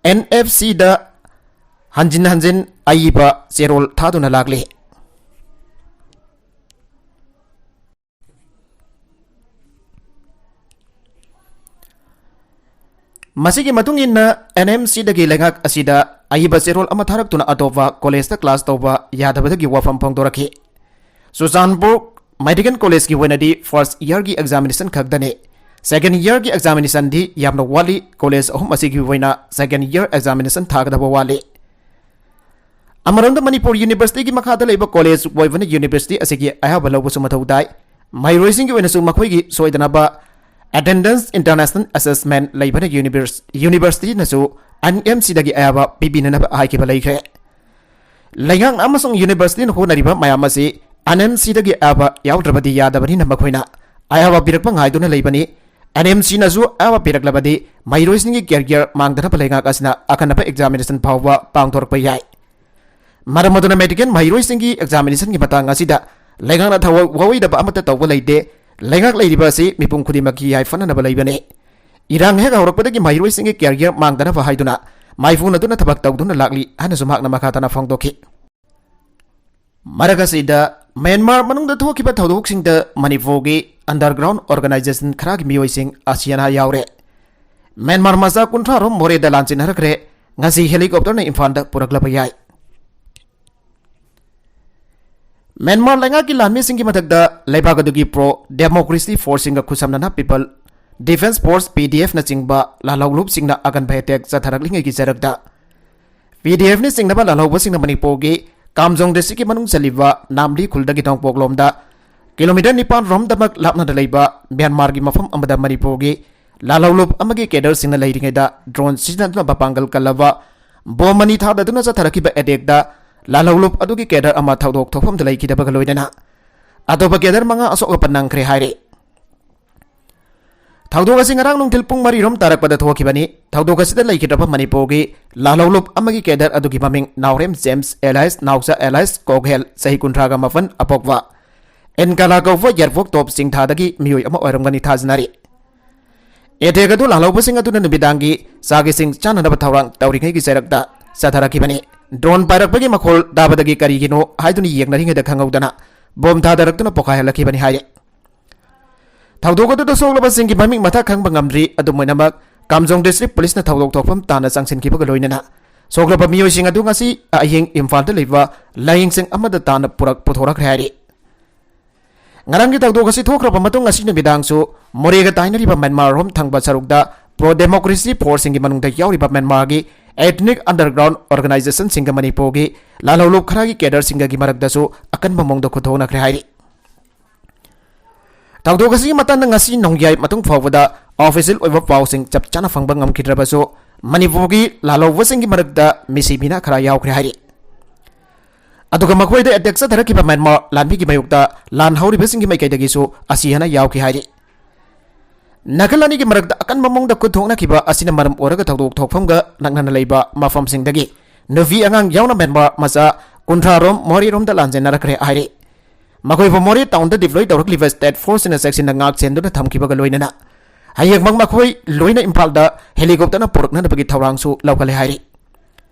ꯑꯦꯟ ꯑꯦꯐ ꯁꯤꯗ ꯍꯟꯖꯤꯟ ꯍꯟꯖꯤꯟ ꯑꯏꯕ ꯆꯦꯔꯣꯜ ꯊꯥꯗꯨꯅ ꯂꯥꯛꯂꯤ꯫ ꯃꯁꯤꯒꯤ ꯃꯇꯨꯡ ꯏꯟꯅ ꯑꯦꯟ ꯑꯦꯝ ꯁꯤꯗꯒꯤ ꯂꯩꯉꯥꯛ ꯑꯁꯤꯗ ꯑꯏꯕ ꯆꯦꯔꯣꯜ ꯑꯃ ꯊꯥꯔꯛꯇꯨꯅ ꯑꯇꯣꯞꯄ ꯀꯣꯂꯦꯖꯇ ꯀ꯭ꯂꯥꯁ ꯇꯧꯕ ꯌꯥꯗꯕꯗꯒꯤ ꯋꯥꯐꯝ ꯐꯣꯡꯗꯣꯔꯛꯈꯤ꯫ ꯆꯨꯔꯆꯥꯟꯄꯨꯔ ꯃꯦꯗꯤꯀꯦꯜ ꯀꯣꯂꯦꯖꯀꯤ ꯑꯣꯏꯅꯗꯤ ꯐꯥꯔꯁꯠ ꯏꯌꯥꯔꯒꯤ ꯑꯦꯛꯖꯥꯃꯤꯅꯦꯁꯟ ꯈꯛꯇꯅꯤ꯫ ꯁꯦꯀꯦꯟ ꯏꯌꯥꯔꯒꯤ ꯑꯦꯛꯖꯥꯃꯤꯅꯦꯁꯟꯗꯤ ꯌꯥꯝꯅ ꯋꯥꯠꯂꯤ꯫ ꯀꯣꯂꯦꯖ ꯑꯍꯨꯝ ꯑꯁꯤꯒꯤ ꯑꯣꯏꯅ ꯁꯦꯀꯦꯟ ꯏꯌꯥꯔ ꯑꯦꯛꯖꯥꯃꯤꯅꯦꯁꯟ ꯊꯥꯒꯗꯕ ꯋꯥꯠꯂꯤ꯫ ꯑꯃꯔꯣꯝꯗ ꯃꯅꯤꯄꯨꯔ ꯌꯨꯅꯤꯚꯔꯁꯤꯇꯤꯒꯤ ꯃꯈꯥꯗ ꯂꯩꯕ ꯀꯣꯂꯦꯖ ꯑꯣꯏꯕꯅ ꯌꯨꯅꯤꯚꯔꯁꯤꯇꯤ ꯑꯁꯤꯒꯤ ꯑꯌꯥꯕ ꯂꯧꯕꯁꯨ ꯃꯊꯧ ꯇꯥꯏ꯫ ꯃꯍꯩꯔꯣꯏꯁꯤꯡꯒꯤ ꯑꯣꯏꯅꯁꯨ ꯃꯈꯣꯏꯒꯤ ꯁꯣꯏꯗꯅꯕ ꯑꯦꯇꯦꯟꯗꯦꯟꯁ ꯏꯟꯇꯔꯅꯦꯁꯅꯦꯜ ꯑꯦꯁꯦꯁꯃꯦꯟ ꯂꯩꯕꯅ ꯌꯨꯅꯤꯚꯔꯁ-, ꯌꯨꯅꯤꯚꯔꯁꯤꯇꯤꯅꯁꯨ ꯑꯦꯟ ꯑꯦꯝ ꯁꯤꯗꯒꯤ ꯑꯌꯥꯕ ꯄꯤꯕꯤꯅꯅꯕ ꯍꯥꯏꯈꯤꯕ ꯂꯩꯈ꯭ꯔꯦ꯫ ꯂꯩꯉꯥꯛꯅ ꯑꯃꯁꯨꯡ ꯌꯨꯅꯤꯚꯔꯁꯤꯇꯤꯅ ꯍꯣꯠꯅꯔꯤꯕ ꯃꯌꯥꯝ ꯑꯁꯤ ꯑꯦꯟ ꯑꯦꯝ ꯁꯤꯗꯒꯤ ꯑꯌꯥꯕ ꯌꯥꯎꯗ꯭ꯔꯕꯗꯤ ꯌꯥꯗꯕꯅꯤꯅ ꯃꯈꯣꯏꯅ ꯑꯌꯥꯕ ꯄꯤꯔꯛꯄ ꯉꯥꯏꯗꯨꯅ ꯂꯩꯕꯅꯤ꯫ ꯑꯦꯟ ꯑꯦꯝ ꯁꯤꯅꯁꯨ ꯑꯌꯥꯕ ꯄꯤꯔꯛꯂꯕꯗꯤ ꯃꯍꯩꯔꯣꯏꯁꯤꯡꯒꯤ ꯀꯦꯔꯤꯌꯔ ꯃꯥꯡꯗꯅꯕ ꯂꯩꯉꯥꯛ ꯑꯁꯤꯅ ꯑꯈꯟꯅꯕ ꯑꯦꯛꯖꯥꯃꯤꯅꯦꯁꯟ ꯐꯥꯎꯕ ꯄꯥꯡꯊꯣꯔꯛꯄ ꯌꯥꯏ꯫ ꯃꯔꯝ ꯑꯗꯨꯅ ꯃꯦꯗꯤꯀꯦꯜ ꯃꯍꯩꯔꯣꯏꯁꯤꯡꯒꯤ ꯑꯦꯛꯖꯥꯃꯤꯅꯦꯁꯟꯒꯤ ꯃꯇꯥꯡ ꯑꯁꯤꯗ ꯂꯩꯉꯥꯛꯅ ꯊꯋꯥꯏ ꯋꯥꯋꯏꯗꯕ ꯑꯃꯠꯇ ꯇꯧꯕ ꯂꯩꯇꯦ꯫ ꯂꯩꯉꯥꯛ ꯂꯩꯔꯤꯕ ꯑꯁꯤ ꯃꯤꯄꯨꯝ ꯈꯨꯗꯤꯡꯃꯛꯀꯤ ꯌꯥꯏꯐꯅꯅꯕ ꯂꯩꯕꯅꯤ꯫ ꯏꯔꯥꯡ ꯍꯦꯛ ꯍꯧꯔꯛꯄꯗꯒꯤ ꯃꯍꯩꯔꯣꯏꯁꯤꯡꯒꯤ ꯀꯦꯔꯤꯌꯔ ꯃꯥꯡꯗꯅꯕ ꯍꯥꯏꯗꯨꯅ ꯃꯥꯏꯄꯨꯅꯗꯨꯅ ꯊꯕꯛ ꯇꯧꯗꯨꯅ ꯂꯥꯛꯂꯤ ꯍꯥꯏꯅꯁꯨ ꯃꯍꯥꯛꯅ ꯃꯈꯥ ꯇꯥꯅ ꯐꯣꯡꯗꯣꯛꯈꯤ꯫ ꯃꯔꯛ ꯑꯁꯤꯗ ꯃ꯭ꯌꯥꯟꯃꯥꯔ ꯃꯅꯨꯡꯗ ꯊꯣꯛꯈꯤꯕ ꯊꯧꯗꯣꯛꯁꯤꯡꯗ ꯃꯅꯤꯄꯨꯔꯒꯤ ꯑꯟꯗꯔꯒ꯭ꯔꯥꯎꯟ ꯑꯣꯔꯒꯅꯥꯏꯖꯦꯁꯟ ꯈꯔꯒꯤ ꯃꯤꯑꯣꯏꯁꯤꯡ ꯑꯁꯤ ꯑꯅꯥ ꯌꯥꯎꯔꯦ꯫ ꯃ꯭ꯌꯥꯟꯃꯥꯔ ꯃꯆꯥ ꯀꯨꯟꯊ꯭ꯔꯥ ꯔꯣꯝ ꯃꯣꯔꯦꯗ ꯂꯥꯟꯁꯤꯟꯅꯔꯛꯈ꯭ꯔꯦ꯫ ꯉꯁꯤ ꯍꯦꯂꯤꯀꯣꯞꯇꯔꯅ ꯏꯝꯐꯥꯜꯗ ꯄꯨꯔꯛꯂꯕ ꯌꯥꯏ꯫ ꯃ꯭ꯌꯥꯟꯃꯥꯔ ꯂꯩꯉꯥꯛꯀꯤ ꯂꯥꯟꯃꯤꯁꯤꯡꯒꯤ ꯃꯊꯛꯇ ꯂꯩꯕꯥꯛ ꯑꯗꯨꯒꯤ ꯄ꯭ꯔꯣ ꯗꯦꯃꯣꯀ꯭ꯔꯦꯁꯤ ꯐꯣꯔꯁꯁꯤꯡꯒ ꯈꯨꯠꯁꯝꯅꯅ people defence force, P D ꯑꯦꯐꯅꯆꯤꯡꯕ ꯂꯥꯜꯍꯧꯂꯨꯞꯁꯤꯡꯅ ꯑꯀꯟꯕ ꯑꯦꯇꯦꯛ ꯆꯠꯊꯔꯛꯂꯤꯉꯩꯒꯤ ꯆꯔꯛꯇ ꯄꯤ ꯗꯤ ꯑꯦꯐꯅ ꯆꯤꯡꯅꯕ ꯂꯥꯜꯍꯧꯕꯁꯤꯡꯅ ꯃꯅꯤꯄꯨꯔꯒꯤ ꯀꯥꯝꯖꯣꯡ ꯗꯤꯁꯇ꯭ꯔꯤꯛꯀꯤ ꯃꯅꯨꯡ ꯆꯜꯂꯤꯕ ꯅꯥꯝꯂꯤ ꯈꯨꯜꯗꯒꯤ ꯅꯣꯡꯄꯣꯛꯂꯣꯝꯗ ꯀꯤꯂꯣꯃꯤꯇꯔ ꯅꯤꯄꯥꯟ ꯔꯣꯝꯗꯃꯛ ꯂꯥꯞꯅ ꯂꯩꯕ ꯃ꯭ꯌꯥꯟꯃꯥꯔꯒꯤ ꯃꯐꯝ ꯑꯃꯗ ꯃꯅꯤꯄꯨꯔꯒꯤ ꯂꯥꯜꯍꯧꯂꯨꯞ ꯑꯃꯒꯤ ꯀꯦꯗꯔꯁꯤꯡꯅ ꯂꯩꯔꯤꯉꯩꯗ ꯗ꯭ꯔꯣꯟ ꯁꯤꯖꯤꯟꯅꯗꯨꯅ ꯃꯄꯥꯡꯒꯜ ꯀꯜꯂꯕ ꯕꯣꯝ ꯑꯅꯤ ꯊꯥꯗꯗꯨꯅ ꯆꯠꯊꯔꯛꯈꯤꯕ ꯑꯦꯇꯦꯛꯇ ꯂꯥꯜꯍꯧꯂꯨꯞ ꯑꯗꯨꯒꯤ ꯀꯦꯗꯔ ꯑꯃ ꯊꯧꯗꯣꯛ ꯊꯣꯛꯐꯝꯗ ꯂꯩꯈꯤꯗꯕꯒ ꯂꯣꯏꯅꯅ ꯑꯇꯣꯞꯄ ꯀꯦꯗꯔ ꯃꯉꯥ ꯑꯁꯣꯛ ꯑꯄꯟ ꯅꯪꯈ꯭ꯔꯦ ꯍꯥꯏꯔꯤ꯫ ꯊꯧꯗꯣꯛ ꯑꯁꯤ ꯉꯔꯥꯡ ꯅꯨꯡꯊꯤꯜ ꯄꯨꯡ ꯃꯔꯤ ꯔꯣꯝ ꯇꯥꯔꯛꯄꯗ ꯊꯣꯛꯈꯤꯕꯅꯤ꯫ ꯊꯧꯗꯣꯛ ꯑꯁꯤꯗ ꯂꯩꯈꯤꯗ꯭ꯔꯕ ꯃꯅꯤꯄꯨꯔꯒꯤ ꯂꯥꯜꯍꯧꯂꯨꯞ ꯑꯃꯒꯤ ꯀꯦꯗꯔ ꯑꯗꯨꯒꯤ ꯃꯃꯤꯡ ꯅꯥꯎꯔꯦꯝ ꯖꯦꯝꯁ ꯑꯦꯂꯥꯏꯁ ꯅꯥꯎꯆꯥ ꯑꯦꯂꯥꯏꯁ ꯀꯣꯛꯍꯦꯜ, ꯆꯍꯤ ꯀꯨꯟꯊ꯭ꯔꯥꯒ ꯃꯥꯄꯟ, ꯑꯄꯣꯛꯄ ꯑꯦꯟꯀꯥꯂꯥ ꯀꯧꯕ ꯌꯥꯏꯔꯤꯄꯣꯛ ꯇꯣꯞ ꯆꯤꯡꯊꯥꯗꯒꯤ ꯃꯤꯑꯣꯏ ꯑꯃ ꯑꯣꯏꯔꯝꯒꯅꯤ ꯊꯥꯖꯅꯔꯤ꯫ ꯑꯦꯇꯦꯛ ꯑꯗꯨ ꯂꯥꯜꯍꯧꯕꯁꯤꯡ ꯑꯗꯨꯅ ꯅꯨꯃꯤꯗꯥꯡꯒꯤ ꯆꯥꯛ ꯏꯁꯤꯡ ꯆꯥꯅꯅꯕ ꯊꯧꯔꯥꯡ ꯇꯧꯔꯤꯉꯩꯒꯤ ꯆꯩꯔꯛꯇ ꯆꯠꯊꯔꯛꯈꯤꯕꯅꯤ꯫ ꯗ꯭ꯔꯣꯟ ꯄꯥꯏꯔꯛꯄꯒꯤ ꯃꯈꯣꯜ ꯇꯥꯕꯗꯒꯤ ꯀꯔꯤꯒꯤꯅꯣ ꯍꯥꯏꯗꯨꯅ ꯌꯦꯡꯅꯔꯤꯉꯩꯗ ꯈꯪꯍꯧꯗꯅ ꯕꯣꯝ ꯊꯥꯗꯔꯛꯇꯨꯅ ꯄꯣꯈꯥꯏꯍꯜꯂꯛꯈꯤꯕꯅꯤ ꯍꯥꯏꯔꯤ꯫ ꯊꯧꯗꯣꯛ ꯑꯗꯨꯗ ꯁꯣꯛꯂꯕꯁꯤꯡꯒꯤ ꯃꯃꯤꯡ ꯃꯊꯥ ꯈꯪꯕ ꯉꯝꯗ꯭ꯔꯤ꯫ ꯑꯗꯨꯝ ꯑꯣꯏꯅꯃꯛ, ꯀꯥꯝꯖꯣꯡ ꯗꯤꯁꯇ꯭ꯔꯤꯛ ꯄꯨꯂꯤꯁꯅ ꯊꯧꯗꯣꯛ ꯊꯣꯛꯐꯝ ꯇꯥꯟꯅ ꯆꯪꯁꯤꯟꯈꯤꯕꯒ ꯂꯣꯏꯅꯅ ꯁꯣꯛꯂꯕ ꯃꯤꯑꯣꯏꯁꯤꯡ ꯑꯗꯨ ꯉꯁꯤ ꯑꯍꯤꯡ ꯏꯝꯐꯥꯜꯗ ꯂꯩꯕ ꯂꯥꯌꯦꯡꯁꯪ ꯑꯃꯗ ꯇꯥꯟꯅ ꯄꯨꯔꯛ-, ꯄꯨꯊꯣꯔꯛꯈ꯭ꯔꯦ ꯍꯥꯏꯔꯤ꯫ ꯉꯔꯥꯡꯒꯤ ꯊꯧꯗꯣꯛ ꯑꯁꯤ ꯊꯣꯛꯈ꯭ꯔꯕ ꯃꯇꯨꯡ, ꯉꯁꯤ ꯅꯨꯃꯤꯗꯥꯡꯁꯨ ꯃꯣꯔꯦꯒ ꯇꯥꯏꯅꯔꯤꯕ ꯃ꯭ꯌꯥꯟꯃꯥꯔ ꯔꯣꯝ ꯊꯪꯕ ꯁꯔꯨꯛꯇ ꯄ꯭ꯔꯣ ꯗꯦꯃꯣꯀ꯭ꯔꯦꯁꯤ ꯐꯣꯔꯁꯁꯤꯡꯒꯤ ꯃꯅꯨꯡꯗ ꯌꯥꯎꯔꯤꯕ ꯃ꯭ꯌꯥꯟꯃꯥꯔꯒꯤ ethnic underground organizationꯁꯤꯡꯒ ꯃꯅꯤꯄꯨꯔꯒꯤ ꯂꯥꯜꯍꯧꯂꯨꯞ ꯈꯔꯒꯤ ꯀꯦꯗꯔꯁꯤꯡꯒꯒꯤ ꯃꯔꯛꯇꯁꯨ ꯑꯀꯟꯕ ꯃꯑꯣꯡꯗ ꯈꯨꯠꯊꯣꯛꯅꯈ꯭ꯔꯦ ꯍꯥꯏꯔꯤ꯫ ꯊꯧꯗꯣꯛ ꯑꯁꯤꯒꯤ ꯃꯇꯥꯡꯗ ꯉꯁꯤ ꯅꯣꯡꯌꯥꯏ ꯃꯇꯨꯡ ꯐꯥꯎꯕꯗ official ꯑꯣꯏꯕ ꯄꯥꯎꯁꯤꯡ ꯆꯞ ꯆꯥꯅ ꯐꯪꯕ ꯉꯝꯈꯤꯗ꯭ꯔꯕꯁꯨ, ꯃꯅꯤꯄꯨꯔꯒꯤ ꯂꯥꯜꯍꯧꯕꯁꯤꯡꯒꯤ ꯃꯔꯛꯇ ꯃꯤꯁꯤ ꯃꯤꯅꯥ ꯈꯔ ꯌꯥꯎꯈ꯭ꯔꯦ ꯍꯥꯏꯔꯤ꯫ ꯑꯗꯨꯒ ꯃꯈꯣꯏꯗ ꯑꯦꯇꯦꯛ ꯆꯠꯊꯔꯛꯈꯤꯕ ꯃ꯭ꯌꯥꯟꯃꯥꯔ ꯂꯥꯟꯃꯤꯒꯤ ꯃꯥꯌꯣꯛꯇ ꯂꯥꯟ ꯍꯧꯔꯤꯕꯁꯤꯡꯒꯤ ꯃꯥꯏꯀꯩꯗꯒꯤꯁꯨ ꯑꯁꯤ ꯍꯦꯟꯅ ꯌꯥꯎꯈꯤ ꯍꯥꯏꯔꯤ꯫ ꯅꯥꯀꯜ ꯑꯅꯤꯒꯤ ꯃꯔꯛꯇ ꯑꯀꯟꯕ ꯃꯑꯣꯡꯗ ꯈꯨꯠ ꯊꯣꯛꯅꯈꯤꯕ ꯑꯁꯤꯅ ꯃꯔꯝ ꯑꯣꯏꯔꯒ ꯊꯧꯗꯣꯛ ꯊꯣꯛꯐꯝꯒ ꯅꯛꯅꯅ ꯂꯩꯕ ꯃꯐꯝꯁꯤꯡꯗꯒꯤ ꯅꯨꯄꯤ ꯑꯉꯥꯡ ꯌꯥꯎꯅ ꯃ꯭ꯌꯥꯟꯃꯥꯔ ꯃꯆꯥ ꯀꯨꯟꯊ꯭ꯔꯥ ꯔꯣꯝ ꯃꯣꯔꯦꯔꯣꯝꯗ ꯂꯥꯟꯖꯦꯟꯅꯔꯛꯈ꯭ꯔꯦ ꯍꯥꯏꯔꯤ꯫ ꯃꯈꯣꯏꯕꯨ ꯃꯣꯔꯦ ꯇꯥꯎꯟꯗ deploy ꯇꯧꯔꯛꯂꯤꯕ state forceꯁꯤꯡꯅ ꯆꯦꯛꯁꯤꯟꯅ ꯉꯥꯛ ꯁꯦꯟꯗꯨꯅ ꯊꯝꯈꯤꯕꯒ ꯂꯣꯏꯅꯅ ꯍꯌꯦꯡꯃꯛ ꯃꯈꯣꯏ ꯂꯣꯏꯅ ꯏꯝꯐꯥꯜꯗ helicopterꯅ ꯄꯨꯔꯛꯅꯅꯕꯒꯤ ꯊꯧꯔꯥꯡꯁꯨ ꯂꯧꯈꯠꯂꯦ ꯍꯥꯏꯔꯤ꯫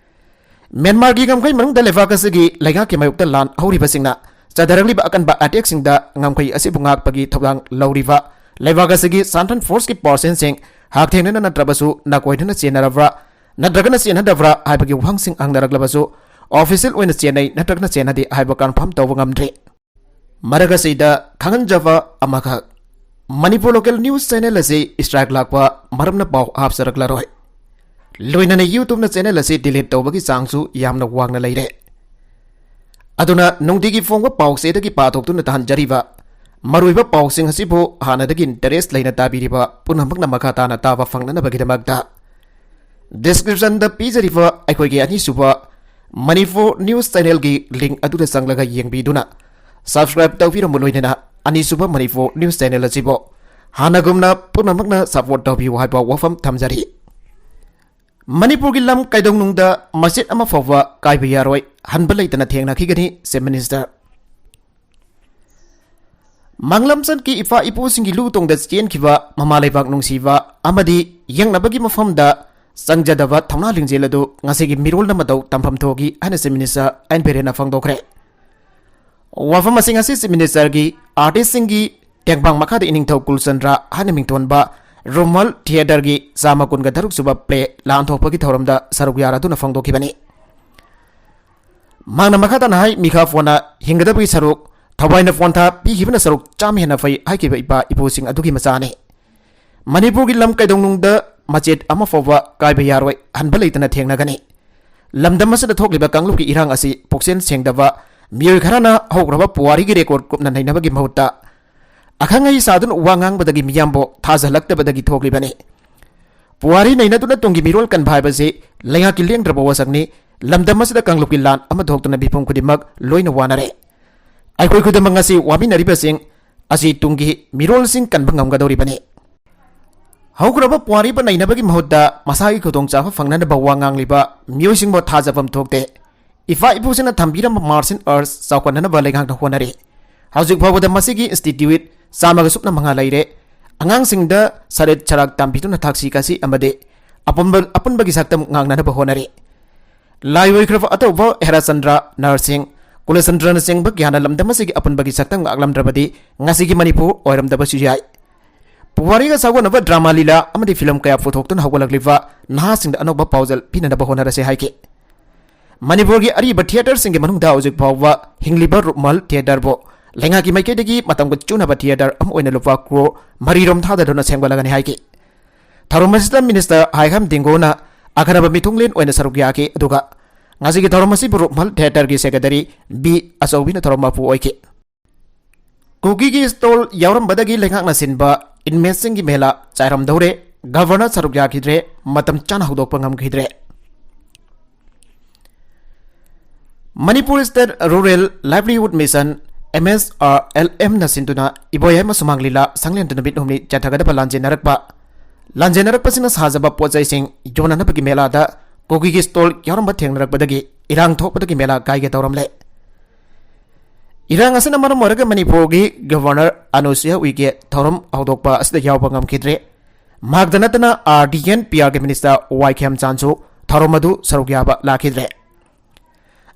ꯃ꯭ꯌꯥꯟꯃꯥꯔꯒꯤ ꯉꯝꯈꯩ ꯃꯅꯨꯡꯗ ꯂꯩꯕꯥꯛ ꯑꯁꯤꯒꯤ ꯂꯩꯉꯥꯛꯀꯤ ꯃꯥꯌꯣꯛꯇ ꯂꯥꯟ ꯍꯧꯔꯤꯕꯁꯤꯡꯅ ꯆꯠꯊꯔꯛꯂꯤꯕ ꯑꯀꯟꯕ ꯑꯦꯇꯦꯛꯁꯤꯡꯗ ꯉꯝꯈꯩ ꯑꯁꯤꯕꯨ ꯉꯥꯛꯄꯒꯤ ꯊꯧꯗꯥꯡ ꯂꯧꯔꯤꯕ ꯂꯩꯕꯥꯛ ꯑꯁꯤꯒꯤ ꯁꯟꯇ꯭ꯔꯦꯜ ꯐꯣꯔꯁꯀꯤ ꯄꯥꯔꯁꯟꯁꯤꯡ ꯍꯛꯊꯦꯡꯅꯅ ꯅꯠꯇ꯭ꯔꯕꯁꯨ ꯅꯥꯀꯣꯏꯅꯅ ꯆꯦꯟꯅꯔꯕ꯭ꯔꯥ ꯅꯠꯇ꯭ꯔꯒꯅ ꯆꯦꯟꯅꯗꯕ꯭ꯔꯥ ꯍꯥꯏꯕꯒꯤ ꯋꯥꯍꯪꯁꯤꯡ ꯍꯪꯅꯔꯛꯂꯕꯁꯨ, official ꯑꯣꯏꯅ ꯆꯦꯟꯅꯩ ꯅꯠꯇ꯭ꯔꯒꯅ ꯆꯦꯟꯅꯗꯦ ꯍꯥꯏꯕ confirm ꯇꯧꯕ ꯉꯝꯗ꯭ꯔꯤ꯫ ꯃꯔꯛ ꯑꯁꯤꯗ ꯈꯪꯍꯟꯖꯕ ꯑꯃꯈꯛ, ꯃꯅꯤꯄꯨꯔ local news channel ꯑꯁꯤ strike ꯂꯥꯛꯄ ꯃꯔꯝꯅ ꯄꯥꯎ ꯍꯥꯞꯆꯔꯛꯂꯔꯣꯏ꯫ ꯂꯣꯏꯅꯅ YouTubeꯅ channel ꯑꯁꯤ delete ꯇꯧꯕꯒꯤ ꯆꯥꯡꯁꯨ ꯌꯥꯝꯅ ꯋꯥꯡꯅ ꯂꯩꯔꯦ꯫ ꯑꯗꯨꯅ ꯅꯨꯡꯇꯤꯒꯤ ꯐꯣꯡꯕ ꯄꯥꯎꯆꯦꯗꯒꯤ ꯄꯥꯊꯣꯛꯇꯨꯅ ꯇꯥꯍꯟꯖꯔꯤꯕ ꯃꯔꯨꯑꯣꯏꯕ ꯄꯥꯎꯁꯤꯡ ꯑꯁꯤꯕꯨ ꯍꯥꯟꯅꯗꯒꯤ interest ꯂꯩꯅ ꯇꯥꯕꯤꯔꯤꯕ ꯄꯨꯝꯅꯃꯛꯅ ꯃꯈꯥ ꯇꯥꯅ ꯇꯥꯕ ꯐꯪꯅꯅꯕꯒꯤꯗꯃꯛꯇ descriptionꯗ ꯄꯤꯖꯔꯤꯕ ꯑꯩꯈꯣꯏꯒꯤ ꯑꯅꯤꯁꯨꯕ ꯃꯅꯤꯄꯨꯔ news channelꯒꯤ link ꯑꯗꯨꯗ ꯆꯪꯂꯒ ꯌꯦꯡꯕꯤꯗꯨꯅ subscribe ꯇꯧꯕꯤꯔꯝꯕ ꯂꯣꯏꯅꯅ ꯑꯅꯤꯁꯨꯕ ꯃꯅꯤꯄꯨꯔ news channel ꯑꯁꯤꯕꯨ ꯍꯥꯟꯅꯒꯨꯝꯅ ꯄꯨꯝꯅꯃꯛꯅ support ꯇꯧꯕꯤꯌꯨ ꯍꯥꯏꯕ ꯋꯥꯐꯝ ꯊꯝꯖꯔꯤ꯫ ꯃꯅꯤꯄꯨꯔꯒꯤ ꯂꯝ ꯀꯩꯗꯧꯅꯨꯡꯗ ꯃꯆꯦꯠ ꯑꯃ ꯐꯥꯎꯕ ꯀꯥꯏꯕ ꯌꯥꯔꯣꯏ, ꯍꯟꯕ ꯂꯩꯇꯅ ꯊꯦꯡꯅꯈꯤꯒꯅꯤ Chief Minister꯫ ꯃꯥꯡꯂꯝ ꯆꯠꯀꯤ ꯏꯄꯥ ꯏꯄꯨꯁꯤꯡꯒꯤ ꯂꯨ ꯇꯣꯡꯗ ꯆꯦꯟꯈꯤꯕ ꯃꯃꯥ ꯂꯩꯕꯥꯛ ꯅꯨꯡꯁꯤꯕ ꯑꯃꯗꯤ ꯌꯦꯡꯅꯕꯒꯤ ꯃꯐꯝꯗ ꯆꯪꯖꯗꯕ ꯊꯧꯅꯥ ꯂꯤꯡꯖꯦꯜ ꯑꯗꯨ ꯉꯁꯤꯒꯤ ꯃꯤꯔꯣꯜꯅ ꯃꯇꯧ ꯇꯝꯐꯝ ꯊꯣꯛꯏ ꯍꯥꯏꯅ Chief Minister ꯑꯦꯟ ꯕꯤꯔꯦꯟꯅ ꯐꯣꯡꯗꯣꯛꯈ꯭ꯔꯦ꯫ ꯋꯥꯐꯝ ꯑꯁꯤꯡ ꯑꯁꯤ Chief Ministerꯒꯤ artistꯁꯤꯡꯒꯤ ꯇꯦꯡꯕꯥꯡ ꯃꯈꯥꯗ ꯏꯅꯤꯡꯊꯧ ꯀꯨꯜꯆꯟꯗ꯭ꯔ ꯍꯥꯏꯅ ꯃꯤꯡꯊꯣꯟꯕ ꯔꯨꯃꯥꯜ theatreꯒꯤ ꯆꯥꯝꯃ ꯀꯨꯟꯒ ꯇꯔꯨꯛ ꯁꯨꯕ play ꯂꯥꯟꯊꯣꯛꯄꯒꯤ ꯊꯧꯔꯝꯗ ꯁꯔꯨꯛ ꯌꯥꯔꯗꯨꯅ ꯐꯣꯡꯗꯣꯛꯈꯤꯕꯅꯤ꯫ ꯃꯍꯥꯛꯅ ꯃꯈꯥ ꯇꯥꯅ ꯍꯥꯏ, ꯃꯤꯈꯥ ꯐꯣꯟꯅ ꯍꯤꯡꯒꯗꯕꯒꯤ ꯁꯔꯨꯛ, ꯊꯋꯥꯏꯅ ꯐꯣꯟꯊꯥ ꯄꯤꯈꯤꯕꯅ ꯁꯔꯨꯛ ꯆꯥꯝꯃ ꯍꯦꯟꯅ ꯐꯩ ꯍꯥꯏꯈꯤꯕ ꯏꯄꯥ ꯏꯄꯨꯁꯤꯡ ꯑꯗꯨꯒꯤ ꯃꯆꯥꯅꯤ꯫ ꯃꯅꯤꯄꯨꯔꯒꯤ ꯂꯝ ꯀꯩꯗꯧꯅꯨꯡꯗ ꯃꯆꯦꯠ ꯑꯃ ꯐꯥꯎꯕ ꯀꯥꯏꯕ ꯌꯥꯔꯣꯏ, ꯍꯟꯕ ꯂꯩꯇꯅ ꯊꯦꯡꯅꯒꯅꯤ꯫ ꯂꯝꯗꯝ ꯑꯁꯤꯗ ꯊꯣꯛꯂꯤꯕ ꯀꯥꯡꯂꯨꯞꯀꯤ ꯏꯔꯥꯡ ꯑꯁꯤ ꯄꯨꯛꯆꯦꯜ ꯁꯦꯡꯗꯕ ꯃꯤꯑꯣꯏ ꯈꯔꯅ ꯍꯧꯈ꯭ꯔꯕ ꯄꯨꯋꯥꯔꯤꯒꯤ record ꯀꯨꯞꯅ ꯅꯩꯅꯕꯒꯤ ꯃꯍꯨꯠꯇ ꯑꯈꯪ ꯑꯍꯩ ꯁꯥꯗꯨꯅ ꯋꯥ ꯉꯥꯡꯕꯗꯒꯤ ꯃꯤꯌꯥꯝꯕꯨ ꯊꯥꯖꯍꯜꯂꯛꯇꯕꯗꯒꯤ ꯊꯣꯛꯂꯤꯕꯅꯤ꯫ ꯄꯨꯋꯥꯔꯤ ꯅꯩꯅꯗꯨꯅ ꯇꯨꯡꯒꯤ ꯃꯤꯔꯣꯜ ꯀꯟꯕ ꯍꯥꯏꯕꯁꯤ ꯂꯩꯉꯥꯛꯀꯤ ꯂꯦꯡꯗ꯭ꯔꯕ ꯋꯥꯁꯛꯅꯤ꯫ ꯂꯝꯗꯝ ꯑꯁꯤꯗ ꯀꯥꯡꯂꯨꯞꯀꯤ ꯂꯥꯟ ꯑꯃ ꯊꯣꯛꯇꯨꯅ ꯃꯤꯄꯨꯝ ꯈꯨꯗꯤꯡꯃꯛ ꯂꯣꯏꯅ ꯋꯥꯅꯔꯦ꯫ ꯑꯩꯈꯣꯏ ꯈꯨꯗꯤꯡꯃꯛ ꯉꯁꯤ ꯋꯥꯃꯤꯟꯅꯔꯤꯕꯁꯤꯡ ꯑꯁꯤ ꯇꯨꯡꯒꯤ ꯃꯤꯔꯣꯜꯁꯤꯡ ꯀꯟꯕ ꯉꯝꯒꯗꯧꯔꯤꯕꯅꯤ꯫ ꯍꯧꯈ꯭ꯔꯕ ꯄꯨꯋꯥꯔꯤꯕꯨ ꯅꯩꯅꯕꯒꯤ ꯃꯍꯨꯠꯇ ꯃꯁꯥꯒꯤ ꯈꯨꯗꯣꯡꯆꯥꯕ ꯐꯪꯅꯅꯕ ꯋꯥ ꯉꯥꯡꯂꯤꯕ ꯃꯤꯑꯣꯏꯁꯤꯡꯕꯨ ꯊꯥꯖꯐꯝ ꯊꯣꯛꯇꯦ꯫ ꯏꯄꯥ ꯏꯄꯨꯁꯤꯡꯅ ꯊꯝꯕꯤꯔꯝꯕ martial arts ꯆꯥꯎꯈꯠꯅꯅꯕ ꯂꯩꯉꯥꯛꯅ ꯍꯣꯠꯅꯔꯤ꯫ ꯍꯧꯖꯤꯛ ꯐꯥꯎꯕꯗ ꯃꯁꯤꯒꯤ institute ꯆꯥꯝꯃꯒ ꯁꯨꯞꯅ ꯃꯉꯥ ꯂꯩꯔꯦ꯫ ꯑꯉꯥꯡꯁꯤꯡꯗ ꯁꯔꯤꯠ ꯁꯔꯥꯛ ꯇꯝꯕꯤꯗꯨꯅ ꯊꯛꯁꯤ ꯈꯥꯁꯤ ꯑꯃꯗꯤ ꯑꯄꯨꯟꯕ, ꯑꯄꯨꯟꯕꯒꯤ ꯁꯛꯇꯝ ꯉꯥꯛꯅꯅꯕ ꯍꯣꯠꯅꯔꯤ꯫ ꯂꯥꯏ ꯑꯣꯏꯈ꯭ꯔꯕ ꯑꯇꯧꯕ ꯍꯦꯔꯥꯆꯟꯗ꯭ꯔ, ꯅꯔꯁꯤꯡ, ꯀꯨꯂꯆꯟꯗ꯭ꯔꯅꯆꯤꯡꯕ ꯀꯌꯥꯅ ꯂꯝꯗꯝ ꯑꯁꯤꯒꯤ ꯑꯄꯨꯟꯕꯒꯤ ꯁꯛꯇꯝ ꯉꯥꯛꯂꯝꯗ꯭ꯔꯕꯗꯤ ꯉꯁꯤꯒꯤ ꯃꯅꯤꯄꯨꯔ ꯑꯣꯏꯔꯝꯗꯕꯁꯨ ꯌꯥꯏ꯫ ꯄꯨꯋꯥꯔꯤꯒ ꯁꯥꯒꯣꯟꯅꯕ drama ꯂꯤꯂꯥ ꯑꯃꯗꯤ film ꯀꯌꯥ ꯄꯨꯊꯣꯛꯇꯨꯅ ꯍꯧꯒꯠꯂꯛꯂꯤꯕ ꯅꯍꯥꯁꯤꯡꯗ ꯑꯅꯧꯕ ꯄꯥꯎꯖꯦꯜ ꯄꯤꯅꯅꯕ ꯍꯣꯠꯅꯔꯁꯤ ꯍꯥꯏꯈꯤ꯫ ꯃꯅꯤꯄꯨꯔꯒꯤ ꯑꯔꯤꯕ theatreꯁꯤꯡꯒꯤ ꯃꯅꯨꯡꯗ ꯍꯧꯖꯤꯛ ꯐꯥꯎꯕ ꯍꯤꯡꯂꯤꯕ ꯔꯨꯃꯥꯜ theatreꯕꯨ ꯂꯩꯉꯥꯛꯀꯤ ꯃꯥꯏꯀꯩꯗꯒꯤ ꯃꯇꯝꯒ ꯆꯨꯅꯕ theatre ꯑꯃ ꯑꯣꯏꯅ ꯂꯨꯄꯥ crore ꯃꯔꯤꯔꯣꯝ ꯊꯥꯗꯗꯨꯅ ꯁꯦꯝꯒꯠꯂꯒꯅꯤ ꯍꯥꯏꯈꯤ꯫ ꯊꯧꯔꯝ ꯑꯁꯤꯗ Minister ꯍꯥꯏꯈꯥꯝ ꯗꯤꯡꯒꯣꯅ ꯑꯈꯟꯅꯕ ꯃꯤꯊꯨꯡꯂꯦꯟ ꯑꯣꯏꯅ ꯁꯔꯨꯛ ꯌꯥꯈꯤ, ꯑꯗꯨꯒ ꯉꯁꯤꯒꯤ ꯊꯧꯔꯝ ꯑꯁꯤꯕꯨ ꯔꯨꯛꯃꯜ ꯊꯤꯌꯦꯇꯔꯒꯤ ꯁꯦꯀ꯭ꯔꯦꯇꯔꯤ ꯕꯤ ꯑꯆꯧꯕꯤꯅ ꯊꯧꯔꯝ ꯃꯄꯨ ꯑꯣꯏꯈꯤ꯫ ꯀꯨꯀꯤꯒꯤ ꯁ꯭ꯇꯣꯜ ꯌꯥꯎꯔꯝꯕꯗꯒꯤ ꯂꯩꯉꯥꯛꯅ ꯁꯤꯟꯕ ꯏꯟꯃꯦꯠꯁꯤꯡꯒꯤ ꯃꯦꯂꯥ ꯆꯥꯏꯔꯝꯗꯧꯔꯦ꯫ ꯒꯚꯔꯅꯔ ꯁꯔꯨꯛ ꯌꯥꯈꯤꯗ꯭ꯔꯦ꯫ ꯃꯇꯝ ꯆꯥꯅ ꯍꯧꯗꯣꯛꯄ ꯉꯝꯈꯤꯗ꯭ꯔꯦ꯫ ꯃꯅꯤꯄꯨꯔ ꯁ꯭ꯇꯦꯠ ꯔꯨꯔꯦꯜ ꯂꯥꯏꯚꯂꯤꯍꯨꯗ mission, M S R L ꯑꯦꯝꯅ ꯁꯤꯟꯗꯨꯅ ꯏꯕꯣꯌꯥꯏꯃ ꯁꯨꯃꯥꯡ ꯂꯤꯂꯥ ꯁꯪꯂꯦꯟꯗ ꯅꯨꯃꯤꯠ ꯍꯨꯝꯅꯤ ꯆꯠꯊꯒꯗꯕ ꯂꯥꯟꯖꯦꯟꯅꯔꯛꯄ, ꯂꯥꯟꯖꯦꯟꯅꯔꯛꯄꯁꯤꯡꯅ ꯁꯥꯖꯕ ꯄꯣꯠ ꯆꯩꯁꯤꯡ ꯌꯣꯟꯅꯅꯕꯒꯤ ꯃꯦꯂꯥꯗ ꯀꯨꯀꯤꯒꯤ ꯁ꯭ꯇꯣꯜ ꯌꯥꯎꯔꯝꯕ ꯊꯦꯡꯅꯔꯛꯄꯗꯒꯤ ꯏꯔꯥꯡ ꯊꯣꯛꯄꯗꯒꯤ ꯃꯦꯂꯥ ꯀꯥꯏꯒꯦ ꯇꯧꯔꯝꯂꯦ꯫ ꯏꯔꯥꯡ ꯑꯁꯤꯅ ꯃꯔꯝ ꯑꯣꯏꯔꯒ ꯃꯅꯤꯄꯨꯔꯒꯤ ꯒꯚꯔꯅꯔ ꯑꯅꯨꯁꯨꯏꯌꯥ ꯎꯏꯀꯦ ꯊꯧꯔꯝ ꯍꯧꯗꯣꯛꯄ ꯑꯁꯤꯗ ꯌꯥꯎꯕ ꯉꯝꯈꯤꯗ꯭ꯔꯦ꯫ ꯃꯍꯥꯛꯇ ꯅꯠꯇꯅ ꯑꯥꯔ ꯗꯤ ꯑꯦꯟ ꯄꯤ ꯑꯥꯔꯒꯤ ꯃꯤꯅꯤꯁꯇꯔ ꯋꯥꯏ ꯈꯦꯝꯆꯥꯟꯁꯨ ꯊꯧꯔꯝ ꯑꯗꯨ ꯁꯔꯨꯛ ꯌꯥꯕ ꯂꯥꯛꯈꯤꯗ꯭ꯔꯦ꯫